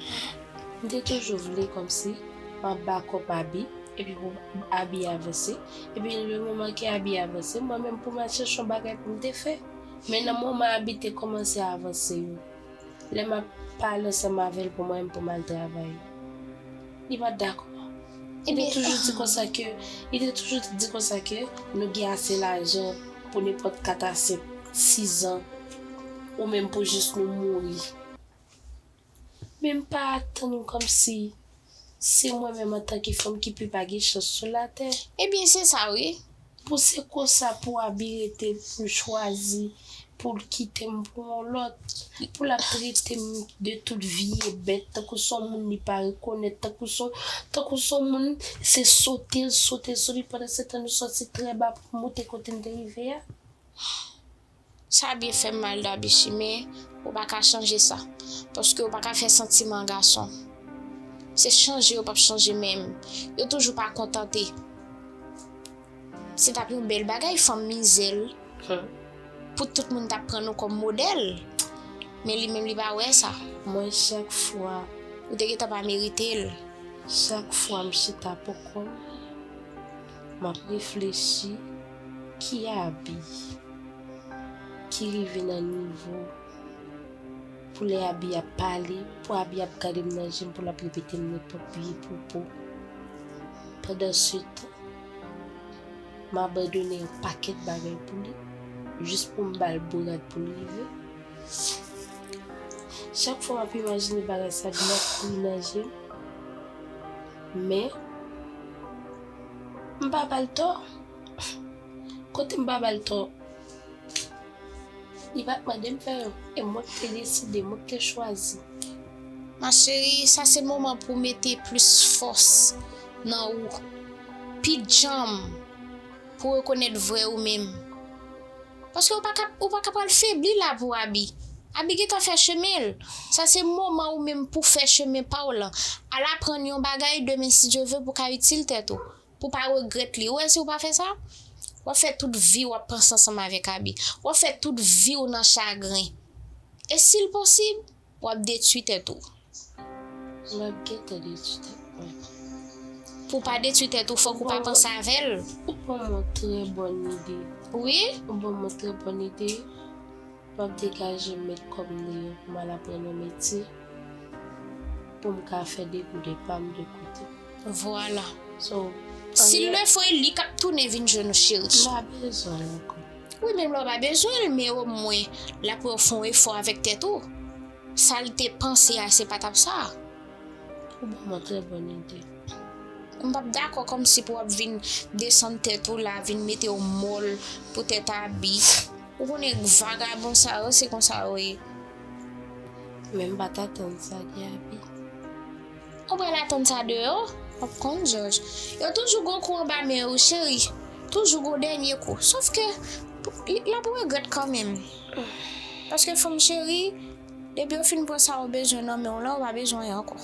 M te toujou vle kòmsi m ap bakòp Abi, epi pou Abi avanse. Epi le moman ke Abi avanse, mwen menm pou m al chèche yon bagay pou m te fè. Men nan moman Abi te kòmanse avanse yo, lè m ap pale ansanm avè l pou mwen menm pou m al travay, li pa t dakò. Li te toujou di konsa ke, li te toujou di konsa ke nou gen ase lajan pou nenpòt kat a senk, sis an, ou menm pou jis nou mouri. Men m pa atann kòmsi se mwen menm antanke fanm ki pi pa gen chans sou latè. Ebyen, se sa, wi. Pou se konsa pou Abi rete pou l chwazi pou l kite m pou yon lòt, pou l ap trete m de tout vye bèt, tankou se yon moun li pa rekonèt, tankou se, tankou se yon moun, se sote l sote l sote l, pandan se tan nou soti trè ba pou moute kote n te rive a. Sa byen fè m mal, Dabichi, men ou pa ka chanje sa. Paske ou pa ka fè santiman gason. Se chanje yo p ap chanje menm. Yo toujou pa kontante. Se t ap yon bèl bagay, fanm mizè l. Pou tout moun t ap pran nou kòm modèl. Men li menm li pa wè sa. Mwen, chak fwa, ou te gentan pa merite l. Chak fwa m chita pou kò m, m ap reflechi ki Abi ki rive nan nivo pou lè Abi ap pale, pou Abi ap gade m nan je m, pou l ap repete m nenpòt vye pwopo. Pandan se tan, m abandone yon pakèt bagay pou li, jis pou m ba l bourad pou l rive. Chak fwa m ap imajine bagay sa, dlo ap kouri nan je m. Men, m pa ba l tò. Kote m pa ba l tò? Li pa t mande m fè yo. E mwen k te deside, mwen k te chwazi. Ma chérie, sa se moman pou w mete plis fòs nan ou. Pi djanm pou w rekonèt vrè ou menm. Paske ou pa ka, ou pa ka pral febli la pou Abi. Abi gentan fè chemen l. Sa se moman ou menm pou fè chemen pa w lan. Al aprann yon bagay, demen, si Dye vle, pou w ka itil tèt ou. Pou w pa regrèt li. Ou wè si w pa fè sa, w ap fè tout vi w ap panse ansanm avèk Abi. W ap fè tout vi w nan chagren. E si l posib, w ap detwi tèt ou. M ap gentan detwi tèt mwen. Pou w pa detwi tèt ou, fòk ou pa panse avè l. Ou ban mwen trè bòn ide. Wi? Ou ban mwen trè bòn ide. M ap degaje m met kò m deyò pou m al aprann yon metye pou m ka fè degouden pa m de kote. Vwala. So, si l fo e li k ap tounen vin jwenn ou, cheri. M pa bezwen l ankò. Wi, menm lè w pa bezwen l, men omwen l ap wè w fè yon efò avèk tèt ou. Sa l te panse a, se pa t ap sa. Ou ban mwen trè bòn ide. M p ap dakò kòmsi pou w ap vin desann tèt ou la, vin mete yon mòl pou tèt Abi. Ou konnen vagabon sa yo, se konsa yo ye. Men m pa t atann sa de Abi. Ou pral atann sa de yo? W ap konn, Jòj. Yo toujou gon kou anba men yo, cheri. Toujou gon dènye kou. Sòf ke, l ap regrèt kanmenm. Paske fanm cheri, depi yo fin pran sa yo bezwen nan men w lan, ou pa bezwen anyen ankò.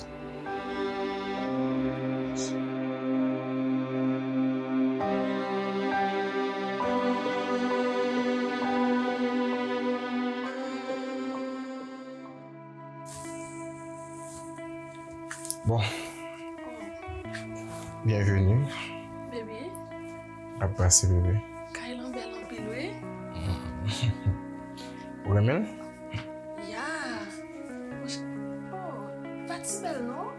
Bon. Byenveni. Bebe. Ap pase, bebe. Kay lan bèl anpil, wi. Ou renmen l? Ya. Monchè, oh, li pa ti bèl, non?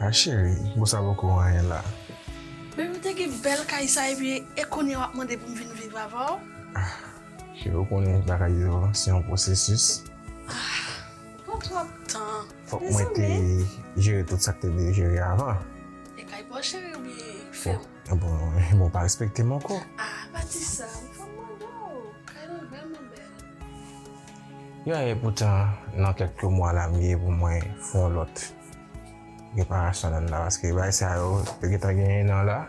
A, cheri, bon, sa poko anyen la. Bebe, ou te gen bèl kay sa, epi e kounye a w ap mande pou m vin viv avè w? Ah, cheri, ou konnen bagay yo, se yon pwosesis. Ah, pran twòp tan. Fòk mwen te jere tout sa k te dwe jere avan. E kay pa w, cheri, oubyen fèm? Bon, bon, bon, pa respekte m ankò. Ah, pa di sa, m fè mande w. Kay lan vrèman bèl. Ya, epoutan, nan kèk mwa la, m gen pou mwen fè yon lòt reparasyon nan la, paske bagay sa yo, yo gentan gen ennan la.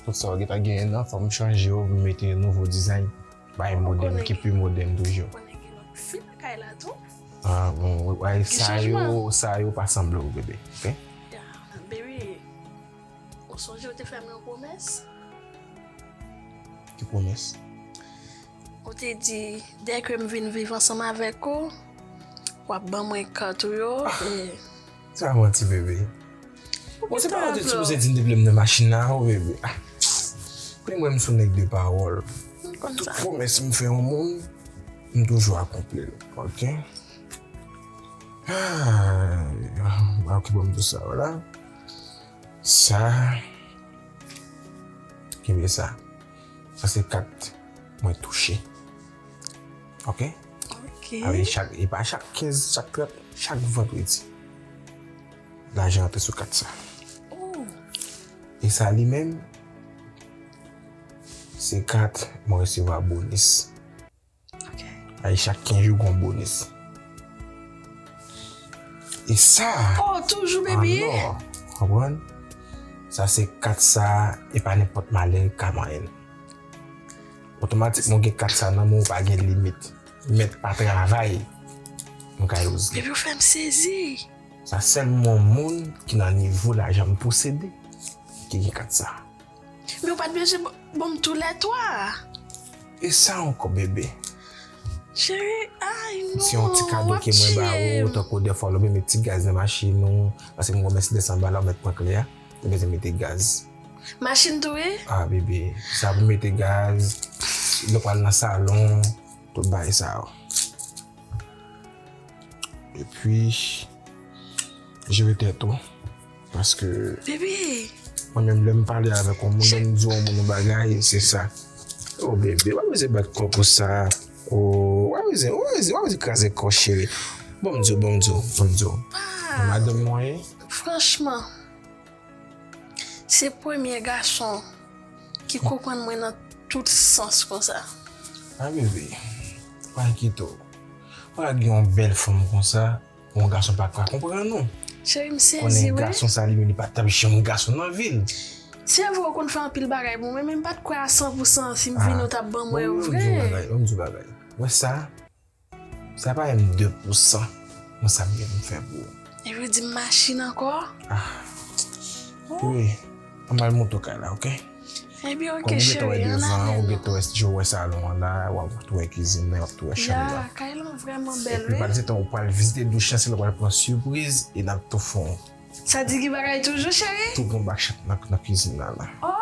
Tout sa yo gentan gen ennan, fò m chanje yo, m mete nouvo dizay, bay modèl ki pi modèn toujou. Ou konnen gen lòt fi nan kay la tou. Ah, bon, wi, wi, sa yo, sa yo pa sanble w, bebe, oke? Ya, bebe, ou sonje ou te fè m yon pwomès? Ki pwomès? Ou te di, dèke m vin viv ansanm avèk ou, w ap ban mwen kat ou yo, e... Sa manti, bebe. Bon, se pa ou te sipoze di m depi lè m nan machin la, o, bebe. Ah. Kounye a m wè m se yon nèg de pawòl. Tout pwomès m fè yon moun, m toujou akonpli l. Oke? Ah, oke, bon, m di sa, vwala. Sa, kenbe sa. Sa se kat mwen touche. Oke? Oke. Sa vle di chak, e pa chak kenz, chak trant, chak vandredi. Lajan antre sou kat sa. Oh. E sa li menm, se kat mwen resevwa bonis. Ok. Ay, chak kenz jou gon bonis. E sa, oh, toujou, baby. Alò, konprann? Sa se kat sa, e pa nenpòt malere k ka manyen l. Otomatikman, w gen kat sa nan men w, pa gen limit. Mèt pa travay, m ka yoz li. Baby, ou fè m sezi. Sa sèlman moun ki nan nivo lajan m posede ki gen kat sa. Men ou pa t bezwen ban m tou lè twa. E sa ankò, bebe. Cheri, ay non. Se yon ti kado ke mwen ba ou, tankou dèfwa lè w bezwen met ti gaz nan machin ou, paske m wè Mercedes anba la, ou mèt pran kle a, ou bezwen mete gaz. Machin tou wi? Ah, bebe, sa pou mete gaz, lè w pral nan salon, tout bagay sa yo. Epi, jere tèt ou. Paske, bebe, mwen menm, lè m pale avèk yon moun, lè m di yon moun yon bagay, se sa. Oh, bebe, w ap bezwen bat kò pou sa. Oh, w ap bezwen, w ap bezwen, w ap bezwen kraze kò, cheri. Bon, m di w, bon, m di w, bon, m di w. Ah. Madanm mwen ye. Franchman, se premye gason ki konprann mwen nan tout sans konsa. Ah, bebe, pa enkyete w. Pa gen yon bèl fanm konsa, yon gason pa ka konprann ou. Cheri, m sezi, wi. Konnen gason sa li menm, li pa t ap janm gason nan vi l. Se vre, ou konn fè anpil bagay pou mwen, men m pa t kwè a san pou san si m vini, ou t ap ban m wè yo vre. Ah, bon, m di w bagay, m di w bagay. Wè sa? Sa pa menm de pou san nan sa m gen pou m fè pou ou. Epi ou di m machin ankò? Ah. Wi. Ann al monte w kay la, oke? Ebyen, oke, cheri, ann ale non. Ou gentan wè devan, ou gentan wè, jan w wè salon an la, w ap tou wè kizin nan, w ap tou wè chanm nan. Ya, kay lan vrèman bèl, wi. Epi, pa di tan, ou pral vizite douch lan, se la w pral pran sipriz, e n ap tou fon. Sa di gen bagay toujou, cheri? Tou gon bak chat nan, nan kizin nan la. Oh!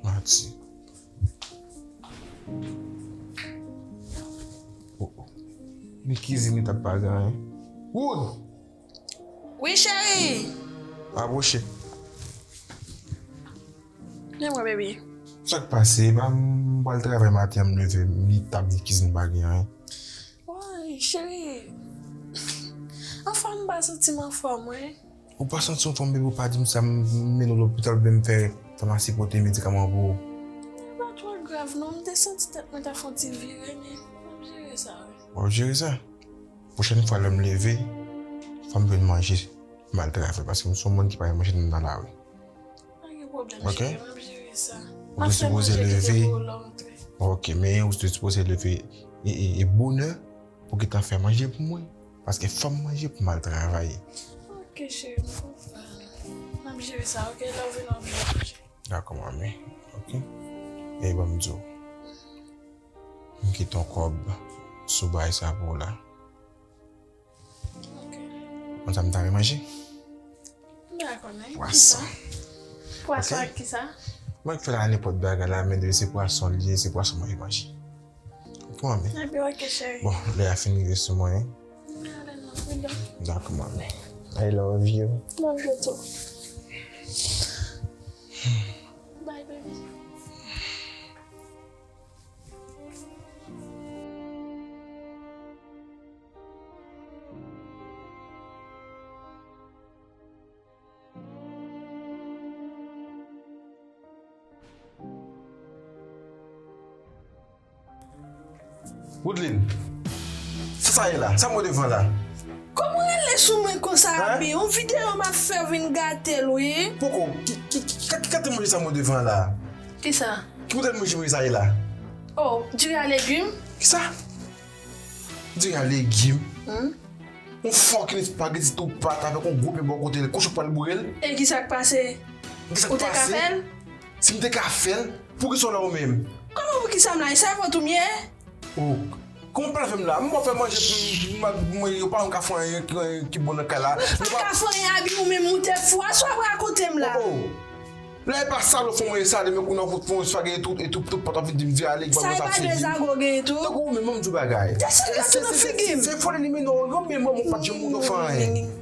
Mati. Oh, oh. Ni kizin li t ap pa gen anyen. Wood! Wi, cheri! Apwoche. Vin mwen, baby. Sa k pase? Pa m pral travay maten an, m leve, m li tab, ni kizin pa gen anyen. Woy, cheri. Anfòm, m pa santi m anfòm, wi. Ou pa santi w anfòm, baby, ou pa di m sa, m mennen w lopital, oubyen m fè famasi pote medikaman pou ou. Li pa twò grav, non. M te santi tèt mwen ta fè yon ti vire, men m ap jere sa, wi. W ap jere sa? Pwochèn fwa, lè m leve, fò m jwenn manje, m al travay, paske m se yon moun ki pa renmen manje nan lari. Pa gen pwoblèm, cheri, m ap jere sa. Ou te sipoze leve. Ok, men ou te sipoze leve e, e, e bonè pou gentan fè manje pou mwen. Paske fò m manje pou m al travay. Ok, cheri, m konprann. M ap jere sa, ok? Lè w vini, w ap jere manje. Dakò, manmi. Ok. E ban m di w. M kite yon kòb sou bagay sa pou w la. Ok. Konn sa m ta renmen manje? M pa konnen. Pwason. Pwason ak kisa? Mwen k fè la nenpòt bagay la, men depi se pwason li ye, se pwason mwen manje. Ok, manmi. Ebyen, ok, cheri. Bon, lè a fin rive sou mwen. M ale non, freedom. Dakò, manmi. I love you. Love you too. Bye, baby. Woodline, sa sa ye la? Sa m wè devan la? Kòman w rele sou mwen konsa, Abi? Yon videyo m ap fè w vin gate l, wi. Poko, ki, ki, ki, ki, ki kalite manje sa m wè devan la? Kisa? Ki kalite manje, manje sa ye la? Oh, diri a legim. Kisa? Diri a legim? Hmm? Yon fucking espageti tou pat avèk yon gwo pen bò kote l, kochon pral boure l. E kisa k pase? Ou te ka fè l? Si m te ka fè l, poukisa w la ou menm? Kòman poukisa m la? E sèvant ou m ye? Oh, kòman w pral fè m la? M pa fè manje pou m, m, m, yo pa janm ka fè anyen ki, ki bon nan kay la. Ou pa ka fè anyen, Abi, ou menm ou te fou. Sa w ap rakonte m la? Oh, oh. Lè e pa salop fò mwen e sale, men kounye a w fout fè yon espageti tou, e tout, tout pòt ap vin di m diri a legim, sa e pa de zago gen tou? Tankou ou menm, ban m di w bagay. Desann gate nan figi m. Se, se, se, se foli li mennen w, yo menm, ou pa t janm ou fè anyen.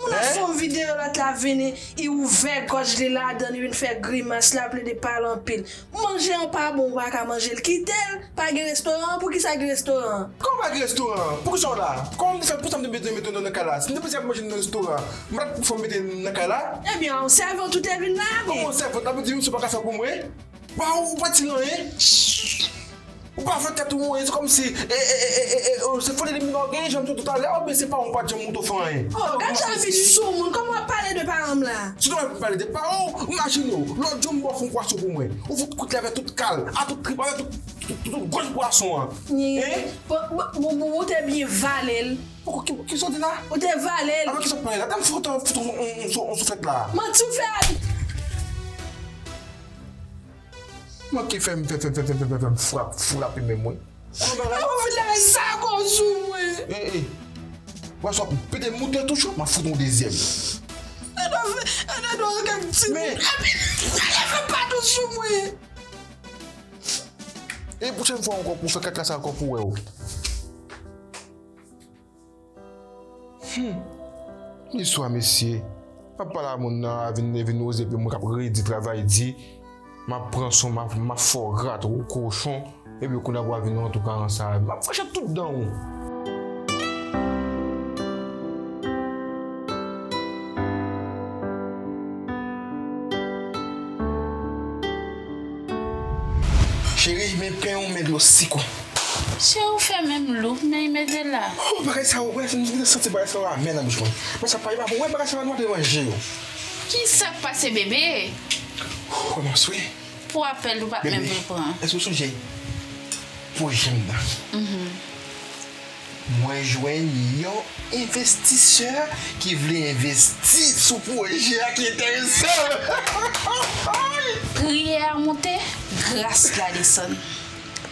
Moun nan fè yon videyo lòt la vini, li ouvè gòj li ladan, li vin fè grimas, l ap plede pale anpil. Manje an pa bon, ou pa ka manje l, kite l. Pa gen restoran, poukisa gen restoran? Kòman pa gen restoran? Poukisa w la? Kòman m te fè, poukisa m te mete, mete w nan kay la? Si m te panse ap manje nan restoran, m pa t fò mete nan kay la? Ebyen, yon sèvant ou te vin la, men. Kòman yon sèvant? Sa vle di misye pa ka fè pou mwen? Pa ou pa di l anyen? Ou pa fè tèt ou anyen, se kòmsi, e, e, se foli li m nan gen, jan m di w toutalè, oubyen se pa ou pa janm ou to fè anyen? Oh, gad jan misye soumoun, kòman w ap pale de paran m la? Si w ap pale de paran w, imajine w, lòt jou m ba w fon pwason pou mwen. Ou fout kout li avè tout kal, a tout trip, avè tout, tout, tout, tout gòj pwason an. Hein? Bon, bon, bon, bon, ou te byen vale l. Poko, ki, ki sa w di la? Ou te vale l. Avan ki sa w pale la? Tann fout, fout, on, on, on, on souflèt la. Manti w fè a. Manke fè m, fè, fè, fè, fè, fè, fè m frap, frape men mwen. Ou vin lage zago sou mwen. Ey, ey. Wè sa w ap pete moute toujou, m ap fout yon dezyèm. Edo fè, Edo kèk ti men. Epi, pale fè pa dous sou mwen. E pwochèn fwa ankò pou fè kaka sa ankò pou wè w. Hmm. Bniswa, mesye. M ap pale a moun nan, a vin, vin oze epi mwen k ap redi, travay di. M ap pran swen w, m ap, m ap fè w rat ou kochon. Epi kounye a pou w vin nan antouka an sa. M ap fache tout dan ou. Cheri, men pen ou, men dlo sik ou. Cheri, ou fè men m lou, men y mete la. Oh, bagay sa, ou wè, m santi bagay sa yo amè nan bouch mwen. Bagay sa pa, e pa bon, wè, bagay sa pa nwa de manje yo. Ki sa k pase, bebe? Ou kòmanse, wi. Pou apèl ou pa t menm vle pran. Èske w sonje pwojè m nan? Mwen jwenn yon envestisè ki vle envesti sou pwojè a ki enterese l. Priyè a monte, gras la desann.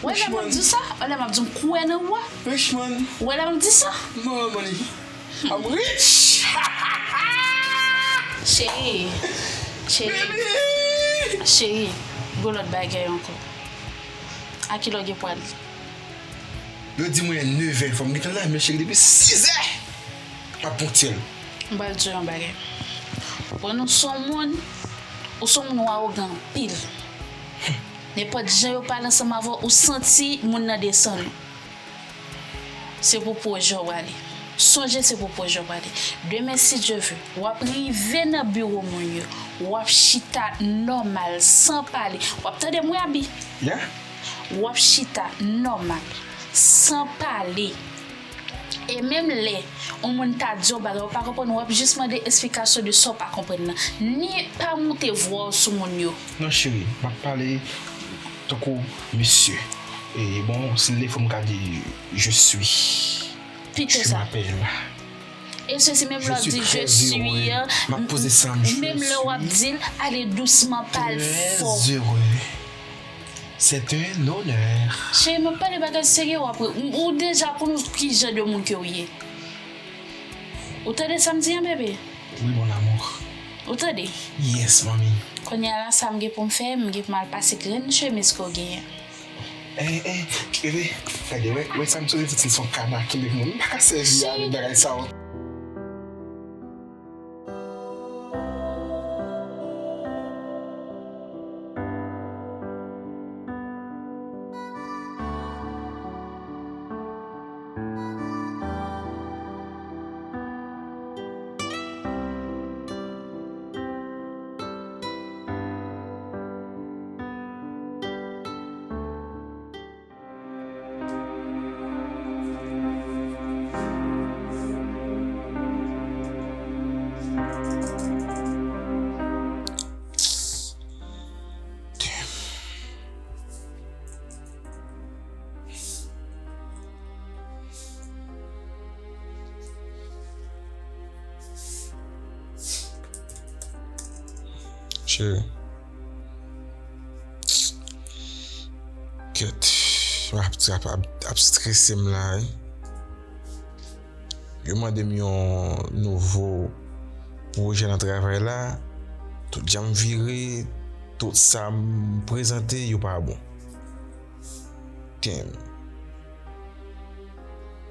Ou wè lè m ap di w sa? Ou wè lè m ap di w m kwè nan ou a? Richman. Ou wè lè m ap di sa? More money. I'm rich. Cheri, cheri, cheri, gon lòt bagay ankò. A kilè w gen pral? Yo di mwen nevè, fò m gentan la, men cheri, depi sizè m ap ponktyèl. M pral di w yon bagay. Bon, ou se yon moun, ou se yon moun ou awogan anpil. Nenpòt jan yo pale ansanm avè w, ou santi moun nan desann ou. Se pou pwojè w ale. Sonje se pou pwojè w ale. Demen, si Dye ve, w ap rive nan biwo moun yo. W ap chita nòmal, san pale. W ap tande m, wi, Abi? Yeah. W ap chita nòmal, san pale. E menm lè yon moun ta di w bagay, ou pa konprann, w ap jis mande esplikasyon de sa w pa konprann nan. Ni pa moute vwa w sou moun yo. Non, cheri, m ap pale tankou mesye. E bon, si l defo m ka di, je suis. Pito sa. Je m'appelle. E sesi, menm lè w ap di je suis an, m ap poze sa, menm lè w ap di l, ale dousman, pa l fò. Très heureux. C'est un honneur. Cheri, m ap pale bagay serye, w ap ri. Ou deja konn ki jan de moun ke w ye. Ou tande sa m di an, bebe? Oui, mon amour. Ou tande? Yes, mami. Kounye a la, sa m gen pou m fè, m gen pou m al pase grenn chemiz ke w genyen. Eh, eh, bebe, gade, wè, wè sa m soti, se yon kana ki met mwen. M pa ka sèvi avèk bagay sa yo. Cheri. Kèt. Rap, rap ap, ap strese m la, wi. Yo mande m yon nouvo pwojè nan travay la. Tout jan m vire, tout sa m prezante, yo pa bon. Damn.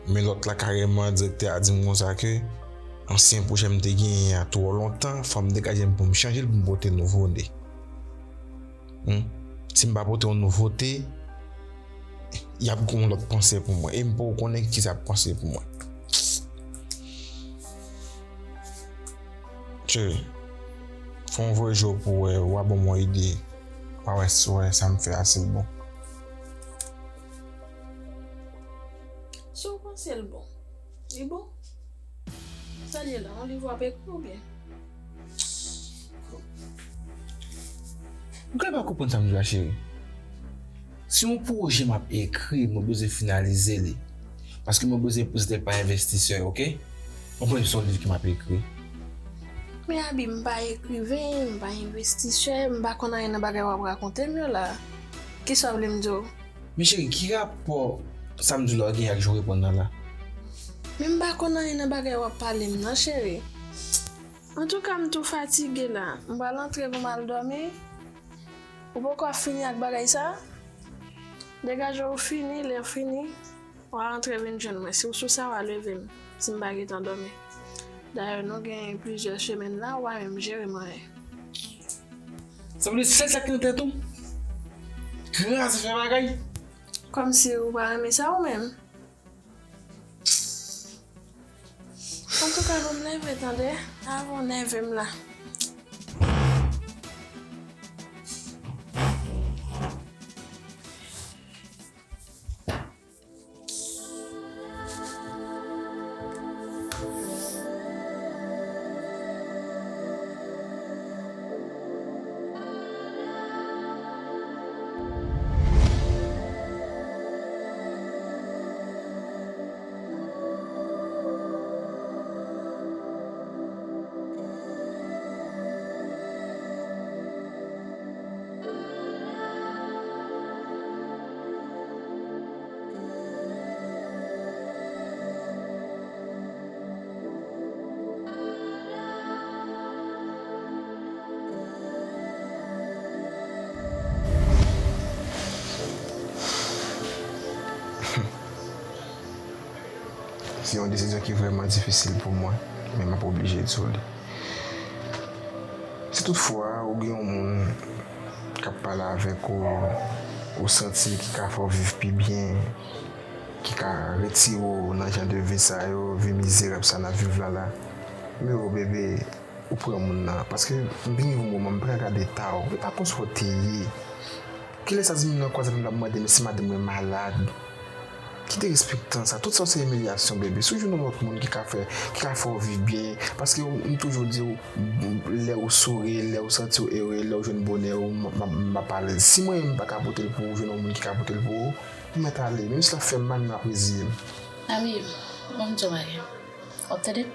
Men lòt la karèman, direktè a di m konsa ke ansyen pwojè m te genyen an twò lontan, fò m degaje m pou m chanje l, pou m pote nouvote. Hmm? Si m pa pote yon nouvote, y ap gen yon lòt panse pou mwen. E m poko konnen kisa ap panse pou mwen. Cheri, fò m voye je w pou w wè, w a ban m yon ide. W a wè si w wè sa m fè a se l bon. Si w panse l bon, li bon. Sa l ye la, yon liv w ap ekri oubyen? Ou ka pa konprann sa m di w la, cheri. Si yon pwojè m ap ekri, mwen bezwen finalize li. Paske mwen bezwen prezante l pa envestisè, oke? Mwen konnen se yon liv ke m ap ekri. Men Abi, m pa ekriven, m pa envestisè, m pa konn anyen nan bagay w ap rakonte m yo la. Kisa w vle m di w? Men cheri, ki rapò sa m di w la gen ak je w reponn nan la? Men m pa konn anyen nan bagay w ap pale m nan, cheri. Antouka, m tou fatige la. M pral antre pou m al dòmi. Ou poko ap fini ak bagay sa? Degaje w fini, lè w fini, w a antre vin jwenn mwen. Si w sou sa, w a leve m, si m pa gentan dòmi. Dayè, nou gen plizyè semèn la, ou pa menm jere m anyen. Sa vle di sèl sa ki nan tèt ou? Kraze fè bagay? Kòmsi ou pa renmen sa ou menm? Antouka, ban m leve, tande, avan w nève m la. Se yon desizyon ki vrèman difisil pou mwen, men m ap oblije di w li. Si toutfwa ou gen yon moun k ap pale avèk ou, ou santi ki ka fè w viv pi byen, ki ka retire w nan jan de vi sa yo, vi mizerab sa n ap viv la la, men o bebe, ou pran moun nan. Paske m vin rive yon moman, m pa ka gade eta w, e pa konsa w te ye. Kilè sa di moun nan kwaze avè m l ap mande m si madanm mwen malad? Ki derespektan sa? Tout sa yo se imilyasyon, bebe. Si w jwenn yon lòt moun ki ka fè, ki ka fè w viv byen, paske w, m toujou di w, lè w souri, lè w santi w ere, lè w jwenn bonè w, m, m, m ap alèz. Si mwen menm m pa ka pote l pou ou, jwenn yon moun ki ka pote l pou ou, ou mèt ale. Menm si l ap fè m mal, men m ap reziye m. Ami, ban m di w bagay. W ap tande?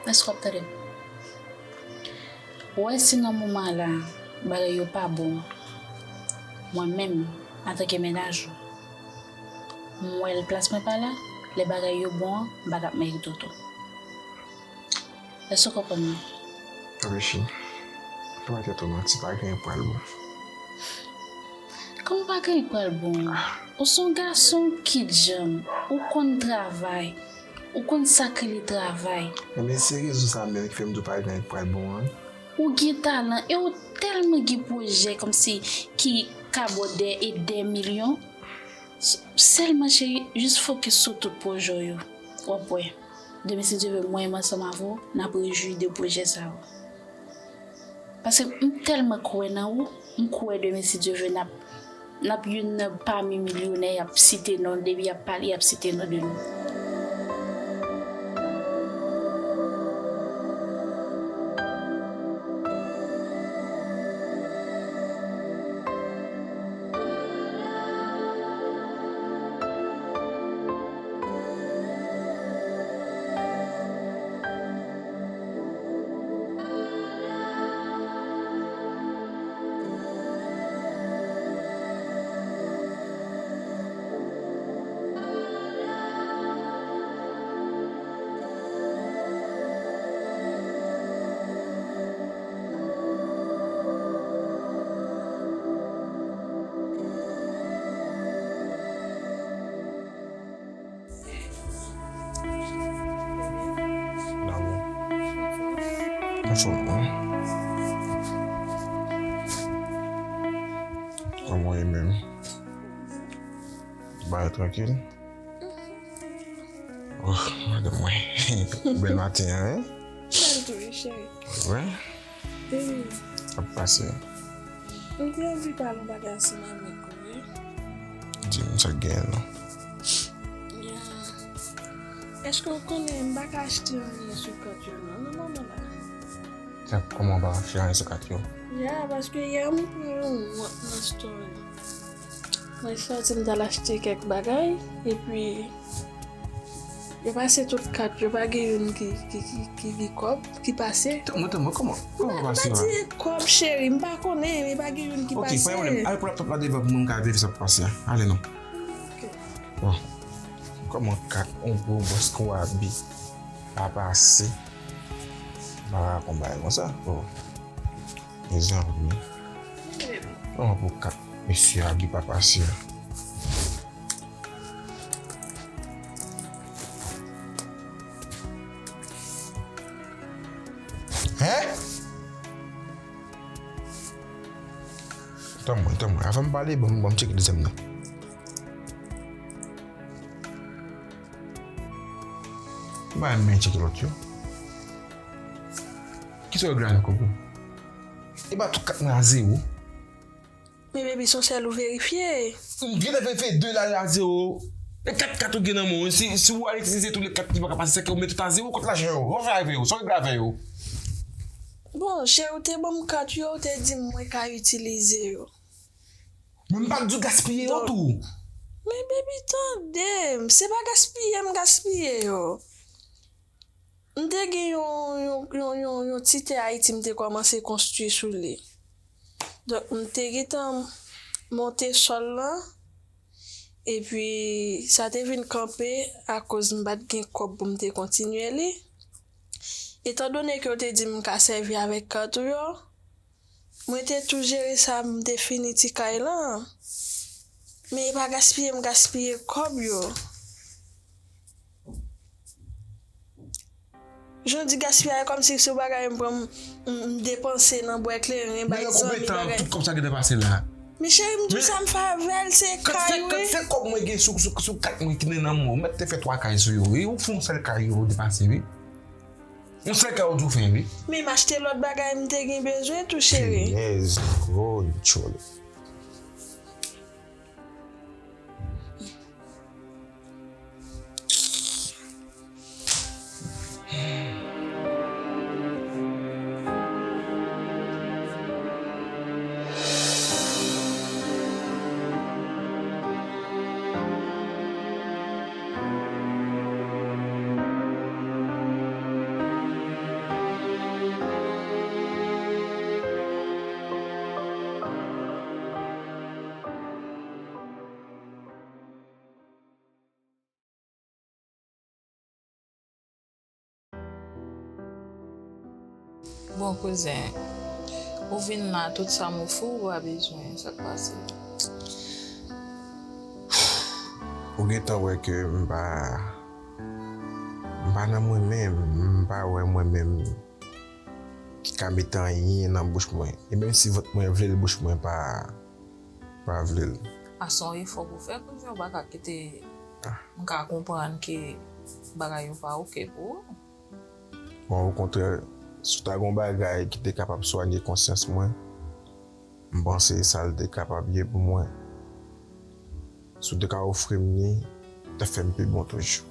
Èske w ap tande m? Ou wè si nan moman la bagay yo pa bon, mwen menm, antanke mennaj ou, m wè l plas mwen pa la, lè bagay yo bon an, m pa t ap merite w tou. Èske w konprann mwen? Richi, pa bay tèt ou manti, pa gen anyen k pral bon. Kòman pa gen anyen k pral bon? Ou se yon gason ki djanm, ou konn travay. Ou konn sa k rele travay. Ebyen, se rezon sa menm ki fè m di w pa gen anyen k pral bon an. Ou gen talan e ou tèlman gen pwojè kòmsi ki ka bò dè e dè milyon. S-, sèlman, cheri, jis fokis sou tout pwojè w yo. W ap wè. Demen, si Dye vle, mwen menm ansanm avè w, n ap rejwi de pwojè sa yo. Paske m tèlman kwè nan ou, m kwè demen, si Dye vle, n ap, n ap youn nan pami milyonè y ap site non, depi y ap pale, y ap site non de nou. Anfòm, wi. Kòman w ye menm? Bagay trankil? Oh, madanm mwen. Bèl maten an, wi. Bèl tou, wi, cheri. Wi. Wi. Ap pase. M te anvi pale yon bagay ansanm avèk ou, wi. Di m sa k genyen non. Ya. Èske w konnen m pa ka achte anyen sou kart yo non, nan moman la? Sa kòman w pa ka achte anyen sou kart yo? Ya, paske yè m pran yon wont nan store. Mwen sòti m t al achte kèk bagay, epi yo pase tout kat yo, pa gen youn ki, ki, ki, ki gen kòb, ki pase. Tann mwen, tann mwen, kòman? Kòman pase la? Mwen di kòb, cheri, m pa konnen, men pa gen youn ki pase. Ok, pa gen pwoblèm. Al pran laptop la devan pou mwen, m ka verifye sa k pase a. Ale non. Ok. Bon. Kòman kat, yon gwo bòs kon abi pa pase? Pa konn bagay konsa. Oh. Mezanmi. Kòman pou kat mesye abi pa pase a? Hein? Tann mwen, tann mwen. Avan m pale, ban m, ban m tcheke dezyèm nan. M pa menm tcheke lòt yo. Kisa w regle avèk kòb yo? E pa tout kat mwen a zewo. Men baby, se yon sèl ou verifye. M gentan verifye de la, la zewo. E kat kat ou gen nan men w. Si, si w al itilize tout lòt kat ki pa ka pase, se ke ou met tout a zewo kont lajan yo. Sa w fè avè yo? Sa w regle avè yo? Bon, cheri, ou te ban m kat yo, ou te di m mwen ka itilize yo. Men m pa t di w gaspiye yo tou. Men baby, tande m, se pa gaspiye m gaspiye yo. M te gen yon, yon, yon, yon, yon ti tè Ayiti m te kòmanse konstwi sou li. Donk, m te gentan monte sòl lan, epi sa te vin kanpe akoz m pa t gen kòb pou m te kontinye li. Etandone ke yo te di m ka sèvi avèk kat ou yo, mwen te tou jere sa, m te fini ti kay lan. Men e pa gaspiye m gaspiye kòb yo. Jan w di gaspiye a, e kòmsi se yon bagay m pran, m, m, m depanse nan bwè kleren, bay zanmi, bagay. Men lè konpetan, tout kòb sa gentan pase la. Men cheri, m di w sa m fè avè l, se kay, wi. Kat se, kat se kòb mwen gen sou, sou, sou kat mwen ki nan men w. M mèt te fè twa kay sou yo, wi. Ou fè yon sèl kay yo depase, wi. Yon sèl kay ou di w fè, wi. Men m achte lòt bagay m te gen bezwen tou, cheri. Punaise, gwo tchòlè. Bon, kouzen, ou vin la, tout sa m ofri w, ou pa bezwen, sa k pase? Ou gentan wè ke m pa, m pa nan mwen menm, m pa wè mwen menm ki ka mete anyen nan bouch mwen. E menm si vant mwen vle l, bouch mwen pa, pa vle l. A se yon efò pou fè, kouzen, ou pa ka kite. Ah. M ka konprann ke bagay yo pa oke pou ou. Bon, okontrè, si w ta gen yon bagay ki te kapab swanye konsyans mwen, m panse sa l te kapab ye pou mwen. Si w te ka ofri m li, t ap fè m pi bon toujou.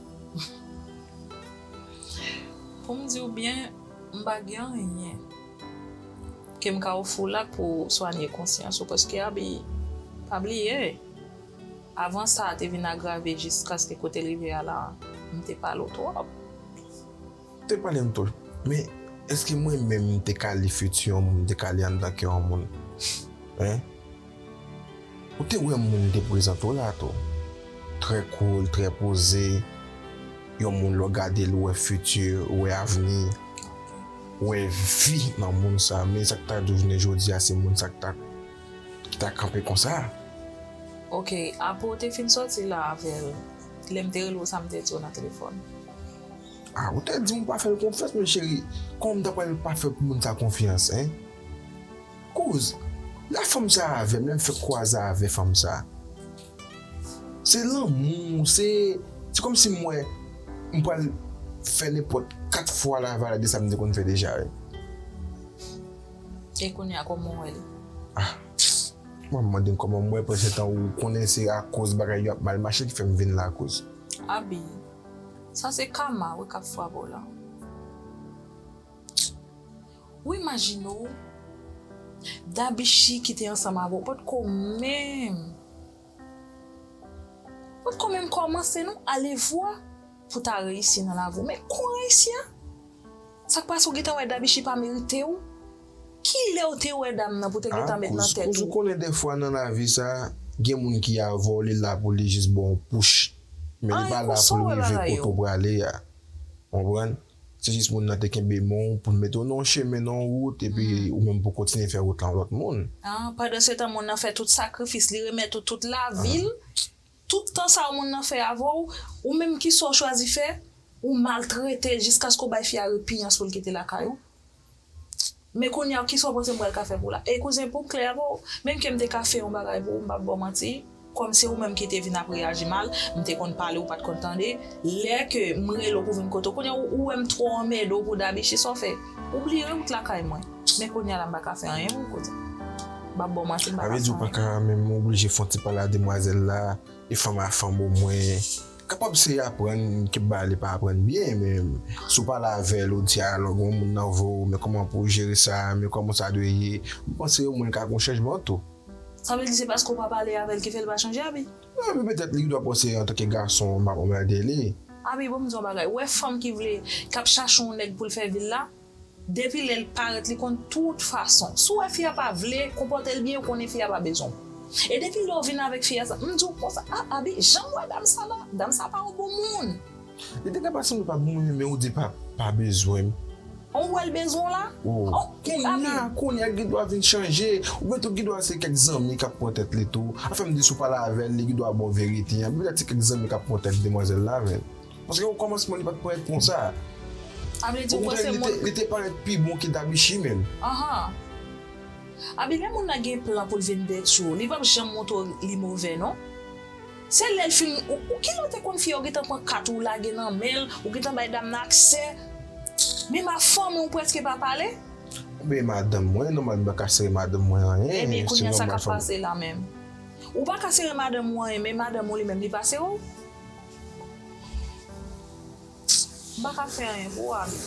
Pou m di w byen, m pa gen anyen ke m ka ofri w la k pou swanye konsyans ou, paske abi, pa bliye, avan sa a te vin agrave jiskaske kote l rive a la, m te pale w twòp. Te pale m twòp. Men, èske mwen menm m te ka li fiti yon moun, m te ka li anndan kè yon moun? Hein? Ou te wè moun te prezante w la tou. Trè cool, trè poze. Yon moun lè w gade l, ou wè fiti, ou wè avni, ou wè vi nan moun sa. Men sa k ta di w jounen jodi a, se moun sa k ta, ki ta kanpe konsa. Ok, apre w te fin sòti la avè l, lè m te rele w sa m te di w nan telefòn? Ah, ou te di m pa fè l konfyans, men cheri, kòman m ta pral pa fè moun sa konfyans, en? Kouz, la fanm sa avè m, lè m fèk kwaze avè fanm sa. Se lanmou, se, se kòmsi m wè m pral fè nenpòt kat fwa la valè de sa m te konn fè deja, wi. E kounye a, kòman w wè l? Ah, mwen mande m kòman m wè, pandan se tan ou konnen se akoz bagay yo ap mal mache ki fè m vin la, Kouz. Abi, sa se kama, wi, k ap frape w la. Ou imajine w, Dabichi ki te ansanm avè w potko menm, potko menm kòmanse non, alevwa pou ta reyisi nan lavi w. Men kon reyisi a? Sa k pase, w gentan wè Dabichi pa merite w? Kilè w te wè dam nan pou te gentan met nan tèt ou? Kouz, ou konnen dèfwa nan lavi sa, gen moun ki avè w, li la pou li jis ba w yon pouch. Men li pa la pou l rive kote w prale a. Konprann? Se jis moun nan te kenbe men w pou l mete w nan yon chemen, nan yon wout, epi ou menm pou kontinye fè wout lan yon lòt moun. Ah, pandan se tan, moun nan fè tout sakrifis, li remèt ou tout lavi l, tout tan sa a moun nan fè avè w, ou menm ki sa w chwazi fè, ou maltrete l jiskaske w bay fi a repiyans pou l kite lakay ou. Men kounye a, kisa w panse m pral ka fè pou w la? E kouzen, pou m klè avè w, menm ke m te ka fè yon bagay pou ou, m p ap ba w manti, kòm se ou menm ki te vin ap reyaji mal, m te konn pale, ou pa t konn tande. Lè ke m rele w pou vin kote w, kounye a, ou, ou wè m twò anmède w pou Dabichi, sa w fè? Ou bliye wout lakay mwen. Men kounye a la, m pa ka fè anyen pou w, kouzen. M p ap ba w manti, m pa ka fè anyen. Sa vle di ou pa ka menm oblije fè yon ti pale a demwazèl la, e fanm a fanm omwen. Kapab se aprann ke ba li pa aprann byen, men si w pale avè l, ou dyalòg, yon moun nan voye w, men kòman pou w jere sa, men kòman sa dwe ye, m panse omwen l ka gen yon chanjman tou. Sa vle di se paske w pa pale avè l ki fè l pa chanje, Abi? Non, men petèt li dwe panse antanke gason, m ap anmède li. Abi, bon, m di yon bagay. Ou wè fanm ki vle, k ap chache yon nèg pou l fè vi l la, depi lè l parèt, li konn tout fason. Si w wè fi a pa vle, konpòte l byen, ou konnen fi a pa bezwen w. E depi lè w vin avèk fi a sa, m di w konsa, ah, Abi, jan m wè dam sa la, dam sa pa yon bon moun. Li te ka pa sanble pa bon moun, men ou di pa, pa bezwen m. Ou wè l bezwen w la? Oh. Oh, kounye a, Abi, kounye a, gen dwa vin chanje. Oubyen tou, gen dwa se kèk zanmi k ap pran tèt li tou. Afè m di, si w pale avè l, li gen dwa ba w verite an. Petèt se kèk zanmi k ap pran tèt demwazèl la, men. Paske okòmansman, li pa t parèt konsa. Sa vle di ou panse moun. Okontrè, li te, li te parèt pi bon ke Dabichi menm. Ahan. Abi, lè moun nan gen plan pou l vin detwi w, li p ap janm montre w li move, non. Se lè l fin, ou, ou kilè w te konn fè, ou gentan pran kat ou lage nan men l, ou gentan bay dam nan aksè. Menm a fanmi w prèske pa pale. Oubyen madanm mwen, nòmal m pa ka sere madanm mwen anyen. Ebyen, kounye a sa k ap pase la menm? Ou pa ka sere madanm ou anyen, men madanm ou li menm li pa sere w. M pa ka fè anyen pou w, Abi.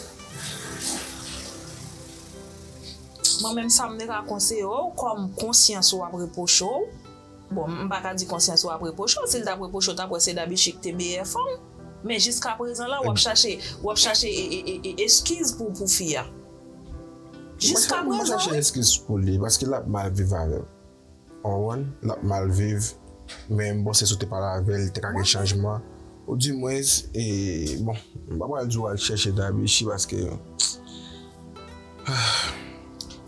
Mwen menm sa m te ka konseye w, kòm konsyans ou ap repwoche w. Bon, m pa ka di konsyans ou ap repwoche w, si l t ap repwoche w, w t ap wè se Dabichi ki te meyè fanm. Men jiska prezan la, w ap chache, w ap chache e, e, e, e, eskiz pou, pou fi a. Jiska prezan, wi. M pa chache eskiz pou li, paske l ap mal viv avè m. Ou konprann? L ap mal viv, men m panse si w te pale avè l, li te ka gen chanjman. Ou di mwens, e, bon, m pa pral di w al chèche Dabichi paske.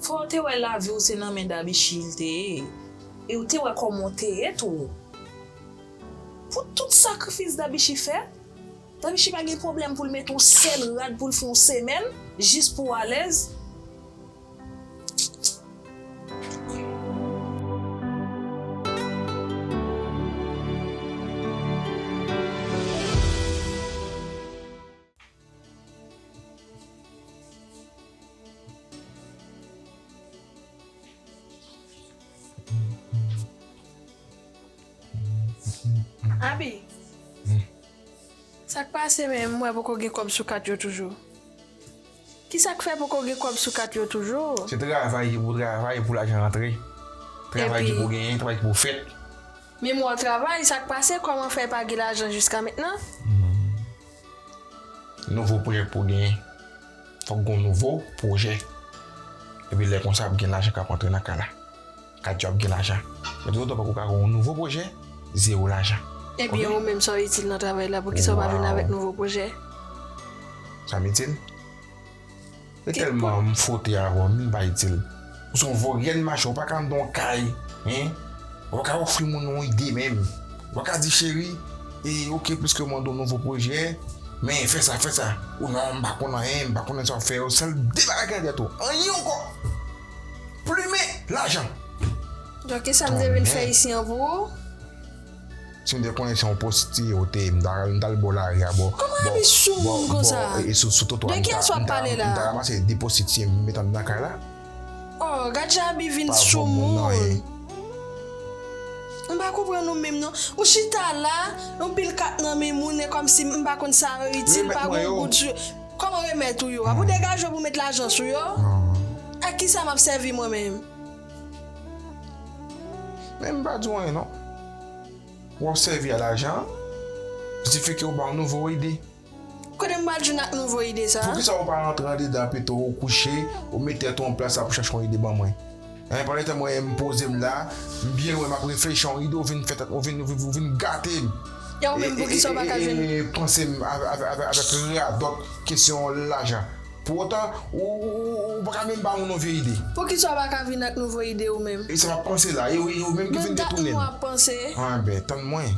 Fò w te wè lavi w se nan men Dabichi l te ye. E w te wè kòman w te ye tou. Pou tout sakrifis Dabichi fè, Dabichi pa gen pwoblèm pou l mete yon sèl rad pou l fè yon semèn, jis pou w alèz. Abi, sa k pase menm, m wè poko gen kòb sou kat yo toujou. Kisa k fè poko gen kòb sou kat yo toujou? Se travay ki pou travay pou lajan rantre. Travay ki pou genyen, travay ki pou fèt. Men m wè w travay, sa k pase, kòman fè pa gen lajan jiska mentnan? Hmm. Nouvo pwojè pou genyen. Fòk gen yon nouvo pwojè. Epi lè konsa, ap gen lajan k ap antre nan kay la. Kat yo ap gen lajan. Men toutotan poko ka gen yon nouvo pwojè, zewo lajan. Ebyen, ou menm sa w itil nan travay la, poukisa w pa vin avèk nouvo pwojè? Sa m itil? E tèlman m fwote avè w, m pa itil. Ou se yon voryen mache, ou pa ka anndan yon kay, en? Ou pa ka ofri moun yon ide menm. Ou pa ka di, cheri, e, oke, piske w mande yon nouvo pwojè, Men fè sa, fè sa. Ou non, m pa konn anyen, m pa konn sa w fè yo. Sèl de bagay ki nan tèt ou. Anyen ankò. Plimen, lajan. Donk, kisa m te vin fè isi an pou ou? Si m te konnen se yon pwostitiye ou te ye, m ta, m t al bò lari a, bò, kòman bò, Abi sou bò, moun bò, konsa? E, e sou, sou totwa, de m ta, kiyès w ap m ta, pale la? M ta ranmase de pwostitiye, m met anndan kay la. Oh, gad jan Abi vin sou moun. M pa konprann ou menm non. Ou chita la, yon pil kat nan men moun, e kòmsi m pa konn sa yo itil, pa gon goud sou yo. Kòman remèt ou yo? Ap ou degaje w pou met lajan sou yo? Ak kisa m ap sèvi mwen menm? Men m pa di w anyen non. W ap sèvi a lajan an, jistifike w ba yon nouvo ide. Kote m pral jwenn ak nouvo ide sa a? Poukisa ou pa rantre andedan pito ou kouche, ou met tèt ou an plas la pou chache yon ide ban mwen? Hein, pandan tan mwen m poze m la, m byen lwen m ap reflechi yon ide, ou vin fè tèt, ou vin, ou vin, ou vin gate m. E ou menm, poukisa ou pa ka jwenn? E, e, e, panse m avè-, avè-, avè-, avèk radòt kesyon lajan. Pou otan, ou, ou, ou, ou pa ka menm ba moun yon vye ide. Poukisa ou pa ka vin ak nouvo ide ou menm? E sa m ap panse la, e ou, e ou menm ki vin detounen l. Menm dat nou ap panse. Anben, tann mwen.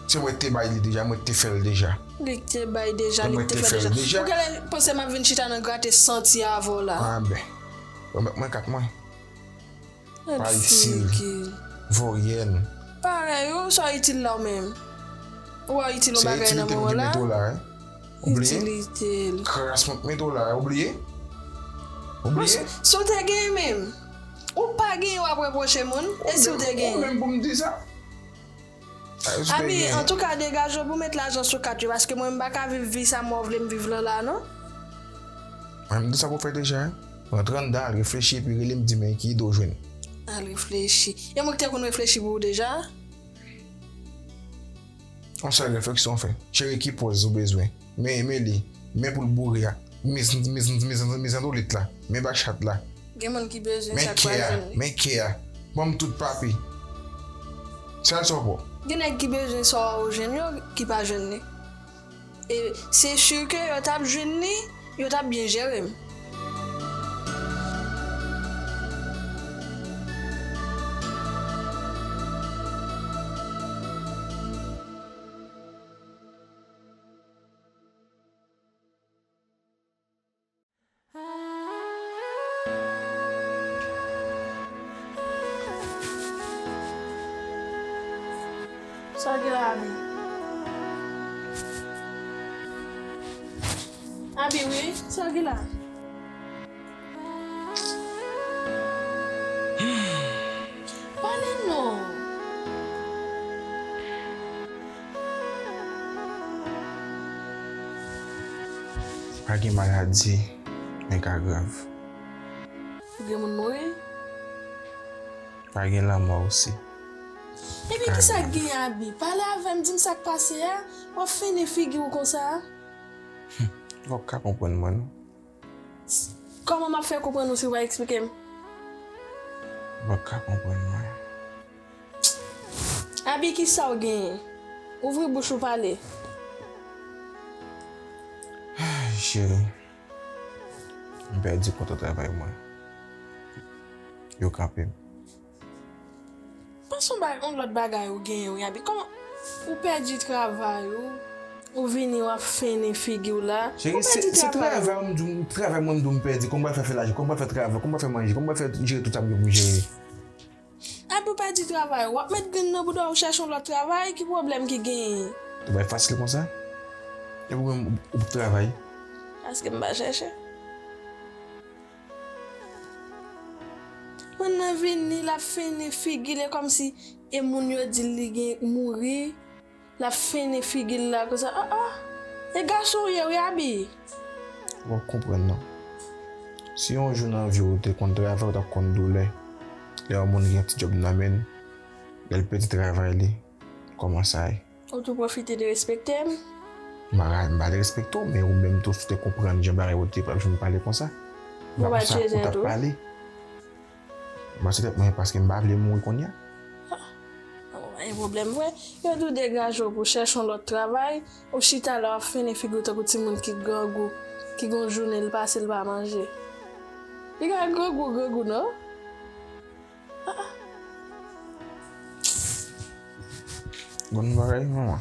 Se mwen ki te bay li deja, mwen ki te fè l deja. Li ki te bay deja, li ki te fè l deja. Ou genlè panse m ap vin chita nan grate santi avè w la. Anben. Remèt mwen kat mwen. Pa itil. Voyèn. Parèy, ou sa itil la ou menm? Ou a itil yon bagay nan moman la? Se itilite m ki mete w la, hein? Ou bliye? Itilite l. Kras mwen k mete w la, ou bliye? Ou bliye? Si w te genyen menm, ou pa genyen w ap repwoche moun, e si w te genyen? Ou menm pou m di sa? Abi, antouka, degaje w pou w met lajan sou kat yo, paske mwen, m pa ka viv vi sa mwen vle m viv lan la, non. Mwen, m di sa pou w fè deja, hein? Rantre anndan, al reflechi, epi rele m, di m ki ide w jwenn. Al reflechi. E mwen ki te konn reflechi pou ou deja? Yon sèl refleksyon w fè. Cheri, ki pòz ou bezwen? Men, men li. Men pou l boure a. Men, men, men, men, men zandolit la. Men bachat la. Gen moun ki bezwen sa k pa jwenn li. Men kè a. Ban m tout papi. Sèl sa w pran. Gen nèg ki bezwen sa w jwenn yo, ki pa jwenn li. E se si ke yo t ap jwenn li, yo t ap byen jere m. Sa w gen la, Abi? Abi, wi, sa w gen la? Pale non. Pa gen maladi, men ka grav. Pou gen moun mouri? Pa gen lanmò osi. Epi kisa k gen, Abi? Pale avè m, di m sa k pase a. W ap fennen figi w konsa. Ou p ap ka konprann mwen, non. Kòman m ap fè konprann ou si w pa eksplike m? Ou p ap ka konprann mwen. Abi, kisa w genyen? Ouvri bouch ou pale. Ay, cheri. M pèdi kontra travay mwen. Yo kanpe m. Panse yon ba-, yon lòt bagay ou genyen, wi, Abi. Kòman ou pèdi travay ou, ou vini w ap fennen figi w la. Cheri, se, se travay ou m di w, travay mwen m di w m pèdi. Kòman m pral fè fè lajan? Kòman m pral fè travay? Kòman m pral fè manje? Kòman m pral fè jere tout sa m gen pou m jere? Abi, ou pèdi travay ou, w ap met grenn nan bouda w, ou chèche yon lòt travay, ki pwoblèm ki genyen? Travay fasil konsa? Epi ou menm ou p ap travay? Paske m pa chèche. Moun nan vini, l ap fennen figi l, e kòmsi e moun yo di l li gen mouri. L ap fennen figi l la konsa. Ah, ah. E gason w ye wi, Abi. W ap konprann non. Si yon jou nan vi w ou te konn travay, ou t ap konn doulè. Lè yon moun gen ti djòb nan men l, lè l pèdi travay li, kòman sa ye? Ou tou pwofite derespekte m? M pa, m pa derespekte w, men ou menm tou si w te konprann jan bagay yo te pral jwenn pale konsa. Ou pa t jwenn tou? Ou t ap pale. M pase tèt mwen paske m pa vle mouri kounye a. Ah, pa gen pwoblèm vre. Yo di w degaje w pou w chèche yon lòt travay, ou chita la w ap fennen figi w tankou timoun ki grangou, ki gon jounen l pase l pa manje. Li ka grangou, grangou non. Ah, ah. Gon bagay, manman.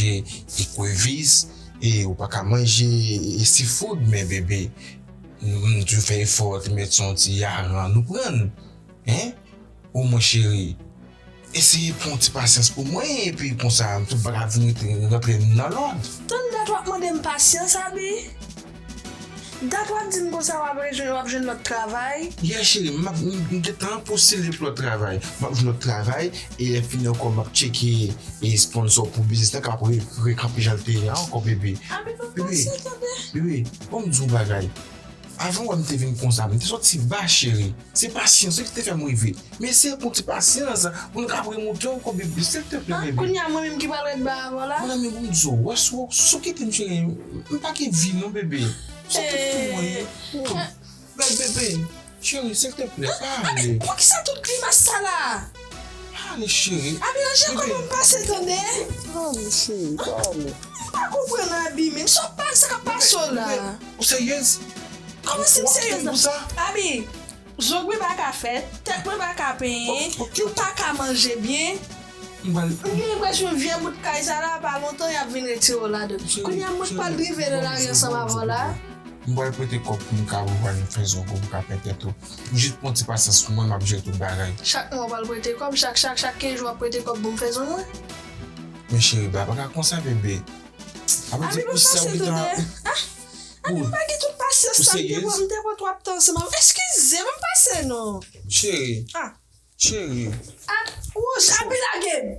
manje ekrevis, e ou pa ka manje e seafood, men bebe, m toujou fè efò te mèt se yon ti yaran nou pran. Hein? O mon cheri, eseye pran yon ti pasyans pou mwen, epi konsa tout bagay ap vin rantre nan lòd. Tann dat w ap mande m pasyans, Abi. Dat w ap di m konsa w ap rejwenn, w ap jwenn lòt travay. Yeah, cheri, m ap, m, m gentan postile pou lòt travay. M ap jwenn lòt travay, e lè fini ankò, m ap tcheke e sponsò pou biznis la, k ap re-, rekanpe jan l te ye a ankò, bebe. Abi, pa pase, tande. Bebe, ban m di w yon bagay. Avan w wè m te vin konsa, m te sòti ba, cheri. Se pasyans wi ki te fè m rive. Men eseye pran ti pasyans pou n ka remonte ankò, bebe, silteplè, bebe. Kounye a, mwen menm ki pral ret ba avè w la? Monami, bon Dye, wè si w, si w kite m, cheri, m pa gen vi non, bebe. Sa w te fè mwen ye? Bèl bebe, cheri, silteplè, pa ale. Poukisa tout grimas sa la? Pa ale, cheri. Abi, ranje kò pou m pase, tande? Pa ale, cheri, pa ale. M pa konprann, Abi, menm sa w pa, sa k ap pase w la? Ou seryez? Kòman si m seryez la? Abi, zogri pa ka fèt, tèt mwen pa ka penyen, m pa ka manje byen. M gen enpresyon vye bout kay sa la, pa lontan y ap vin retire w ladan. Kounye a, mwen pral rive nan lari ansanm avè w la. M pral prete kòb pou m ka pou pral fè zong ou, pou m ka fè tèt ou. Jis pran ti pasyans pou mwen, m ap jere tout bagay. Chak mwa w pral prete kòb, chak, chak, chak kenz jou w ap prete kòb pou m fè zong mwen? Men cheri, ba, pa ka konsa, bebe. Abi, m pase, tande. Ah, Abi, m pa gen tout pasyans sa, m te pran, m te pran twò tan ansanm avè w. Eskize m, m pase non. Cheri. Ah. Cheri. Ah, wouch, Abi lage m.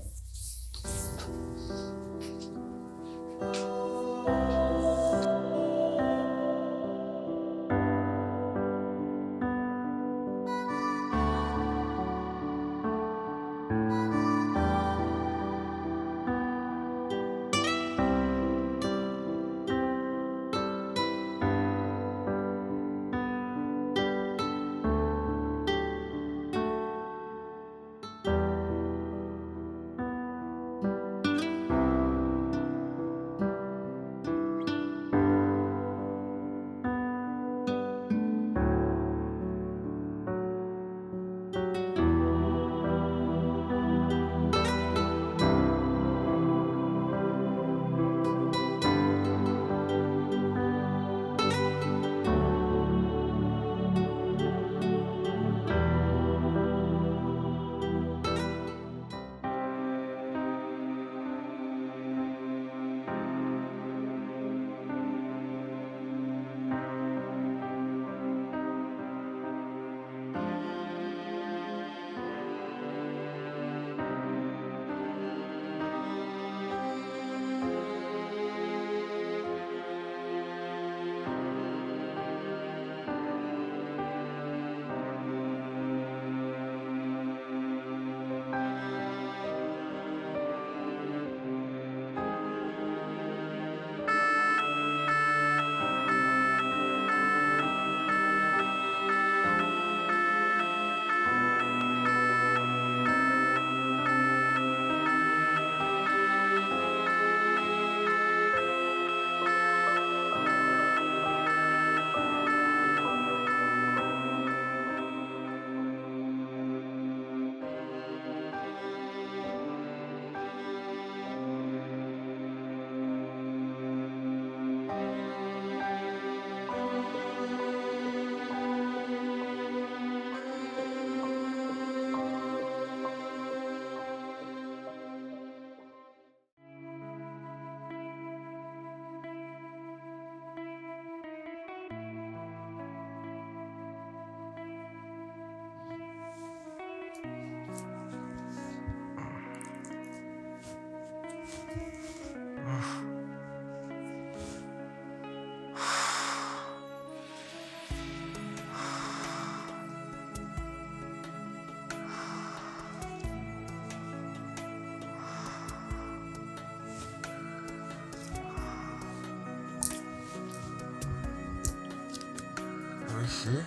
Mèsi.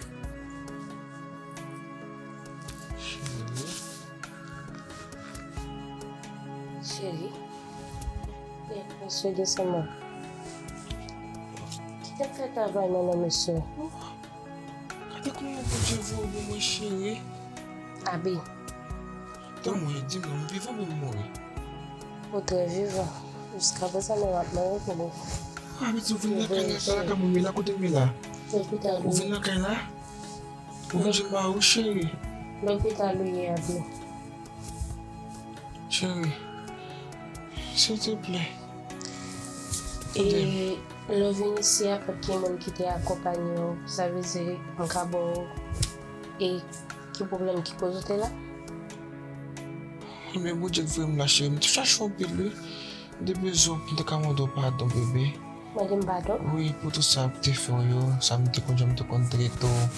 Cheri. Cheri. Mesye, desann nan. Kite m fè travay mwen non, mesye. Gade kòman Bondye voye w ban mwen, cheri. Abi. Tann mwen, di m non, m vivan oubyen m mouri? Ou trè vivan. Jiskaprezan, men w ap mouri pou mwen. Abi, ou vin nan kay la, pa lakay mwen, men la kote m ye la. Lopital. Ou vin nan kay la? Ou vin jwenn mari w, cheri? Lopital ou ye, Abi. Cheri, silteplè. E lè w vin isi a, pa t gen moun ki te akonpanye w, sa vle di m ka ba w e ki pwoblèm ki koz ou te la? Ebyen, Bondye k voye m la, cheri. M te chache w anpil, wi. M te bezwen w pou m te ka mande w padon, bebe. Mande m padon? Wi, pou tout sa m te fè w yo, sa m te konn, jan m te konn trete w.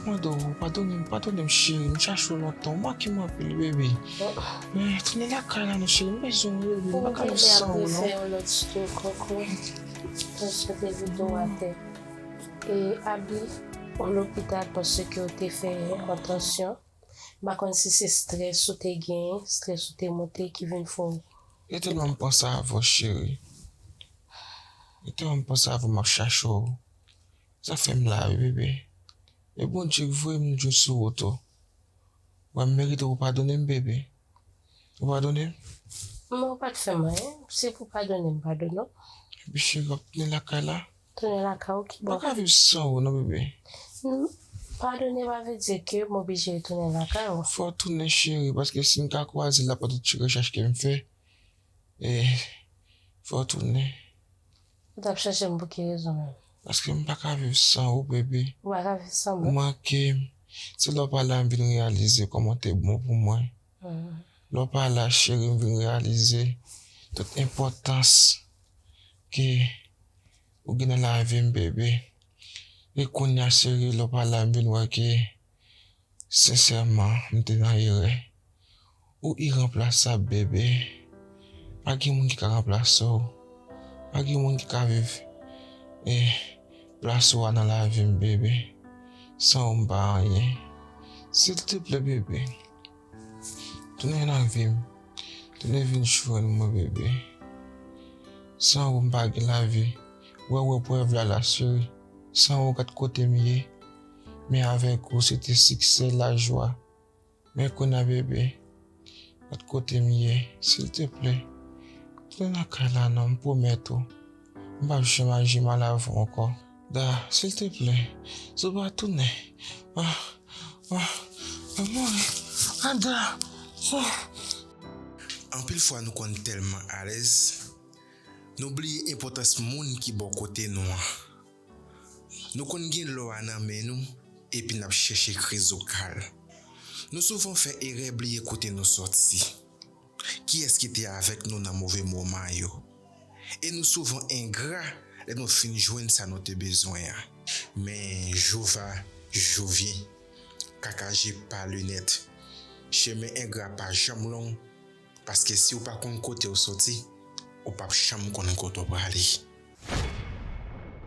Mande w, padone m, padone m, cheri, m chache w lontan, w manke m anpil, baby. Oh. Men, tounen lakay la non, cheri, m bezwen w, baby, m pa ka viv san w, non. Ou te ap refè yon lòt sou kòk ou. Paske te vide w atè. E Abi, ou lopital paske w te fè yon tansyon. M pa konn si se strès ou te genyen, strès ou te monte ki vin fè w. E tèlman m panse avè w, cheri. E tèlman m panse avè w, m ap chache w. Sa fè m la wi, bebe. E Bondye k voye m jwenn sou wout ou. Mwen, m merite pou w padone m, bebe. Ou padone m? Men ou pa t fè m anyen. Si pou padone m, padone w. Epi cheri, w ap tounen lakay la? Tounen lakay ou ki bò? M pa ka viv san ou non, bebe. Padone pa vle di ke m oblije retounen lakay ou. Fò w tounen, cheri, paske si m ka kwaze l apre tout ti rechèch ke m fè, e, fò w tounen. Ou t ap chèche m pou ki rezon menm? Paske m pa ka viv san ou, bebe. Ou pa ka viv san mwen? Ou manke m. Se lè w pa la m vin reyalize kòman w te bon pou mwen. Lè w pa la, cheri, m vin reyalize tout enpòtans ke ou gen nan lavi m, bebe. E kounye a, cheri, lè w pa la, m vin wè ke sensèman, m te nan erè. Ou iranplasab, bebe. Pa gen moun ki ka ranplase w. Pa gen moun ki ka viv, eh, plas ou a nan lavi m, bebe. San ou m pa anyen. Silteplè, bebe. Tounen nan vi m. Tounen vin jwenn mwen, bebe. San ou m pa gen lavi. Wè, wè prèv la, la, cheri. San ou, gad kote m ye. Men avèk ou, se te siksè, lajwa. Men kounye a, bebe, gad kote m ye, silteplè. Tounen lakay la non, m pwomèt ou. M p ap janm aji mal avè w ankò. Da, silteplè, si w pa tounen, ah, ah, m ap mouri. Ada, oh. Anpil fwa nou konn tèlman alèz, nou bliye enpòtans moun ki bò kote nou an. Nou konn gen lò a nan men nou, epi n ap chèche krizokal. Nou souvan fè erè bliye kote nou sòti. Kiyès ki te avèk nou nan move moman yo? E nou souvan engra lè nou fin jwenn sa nou te bezwen an. Men jou va, jou vyen. Kaka je pa linèt. Chemen engra pa janm long, paske si w pa konn kote w soti, ou p ap janm konn kote w prale.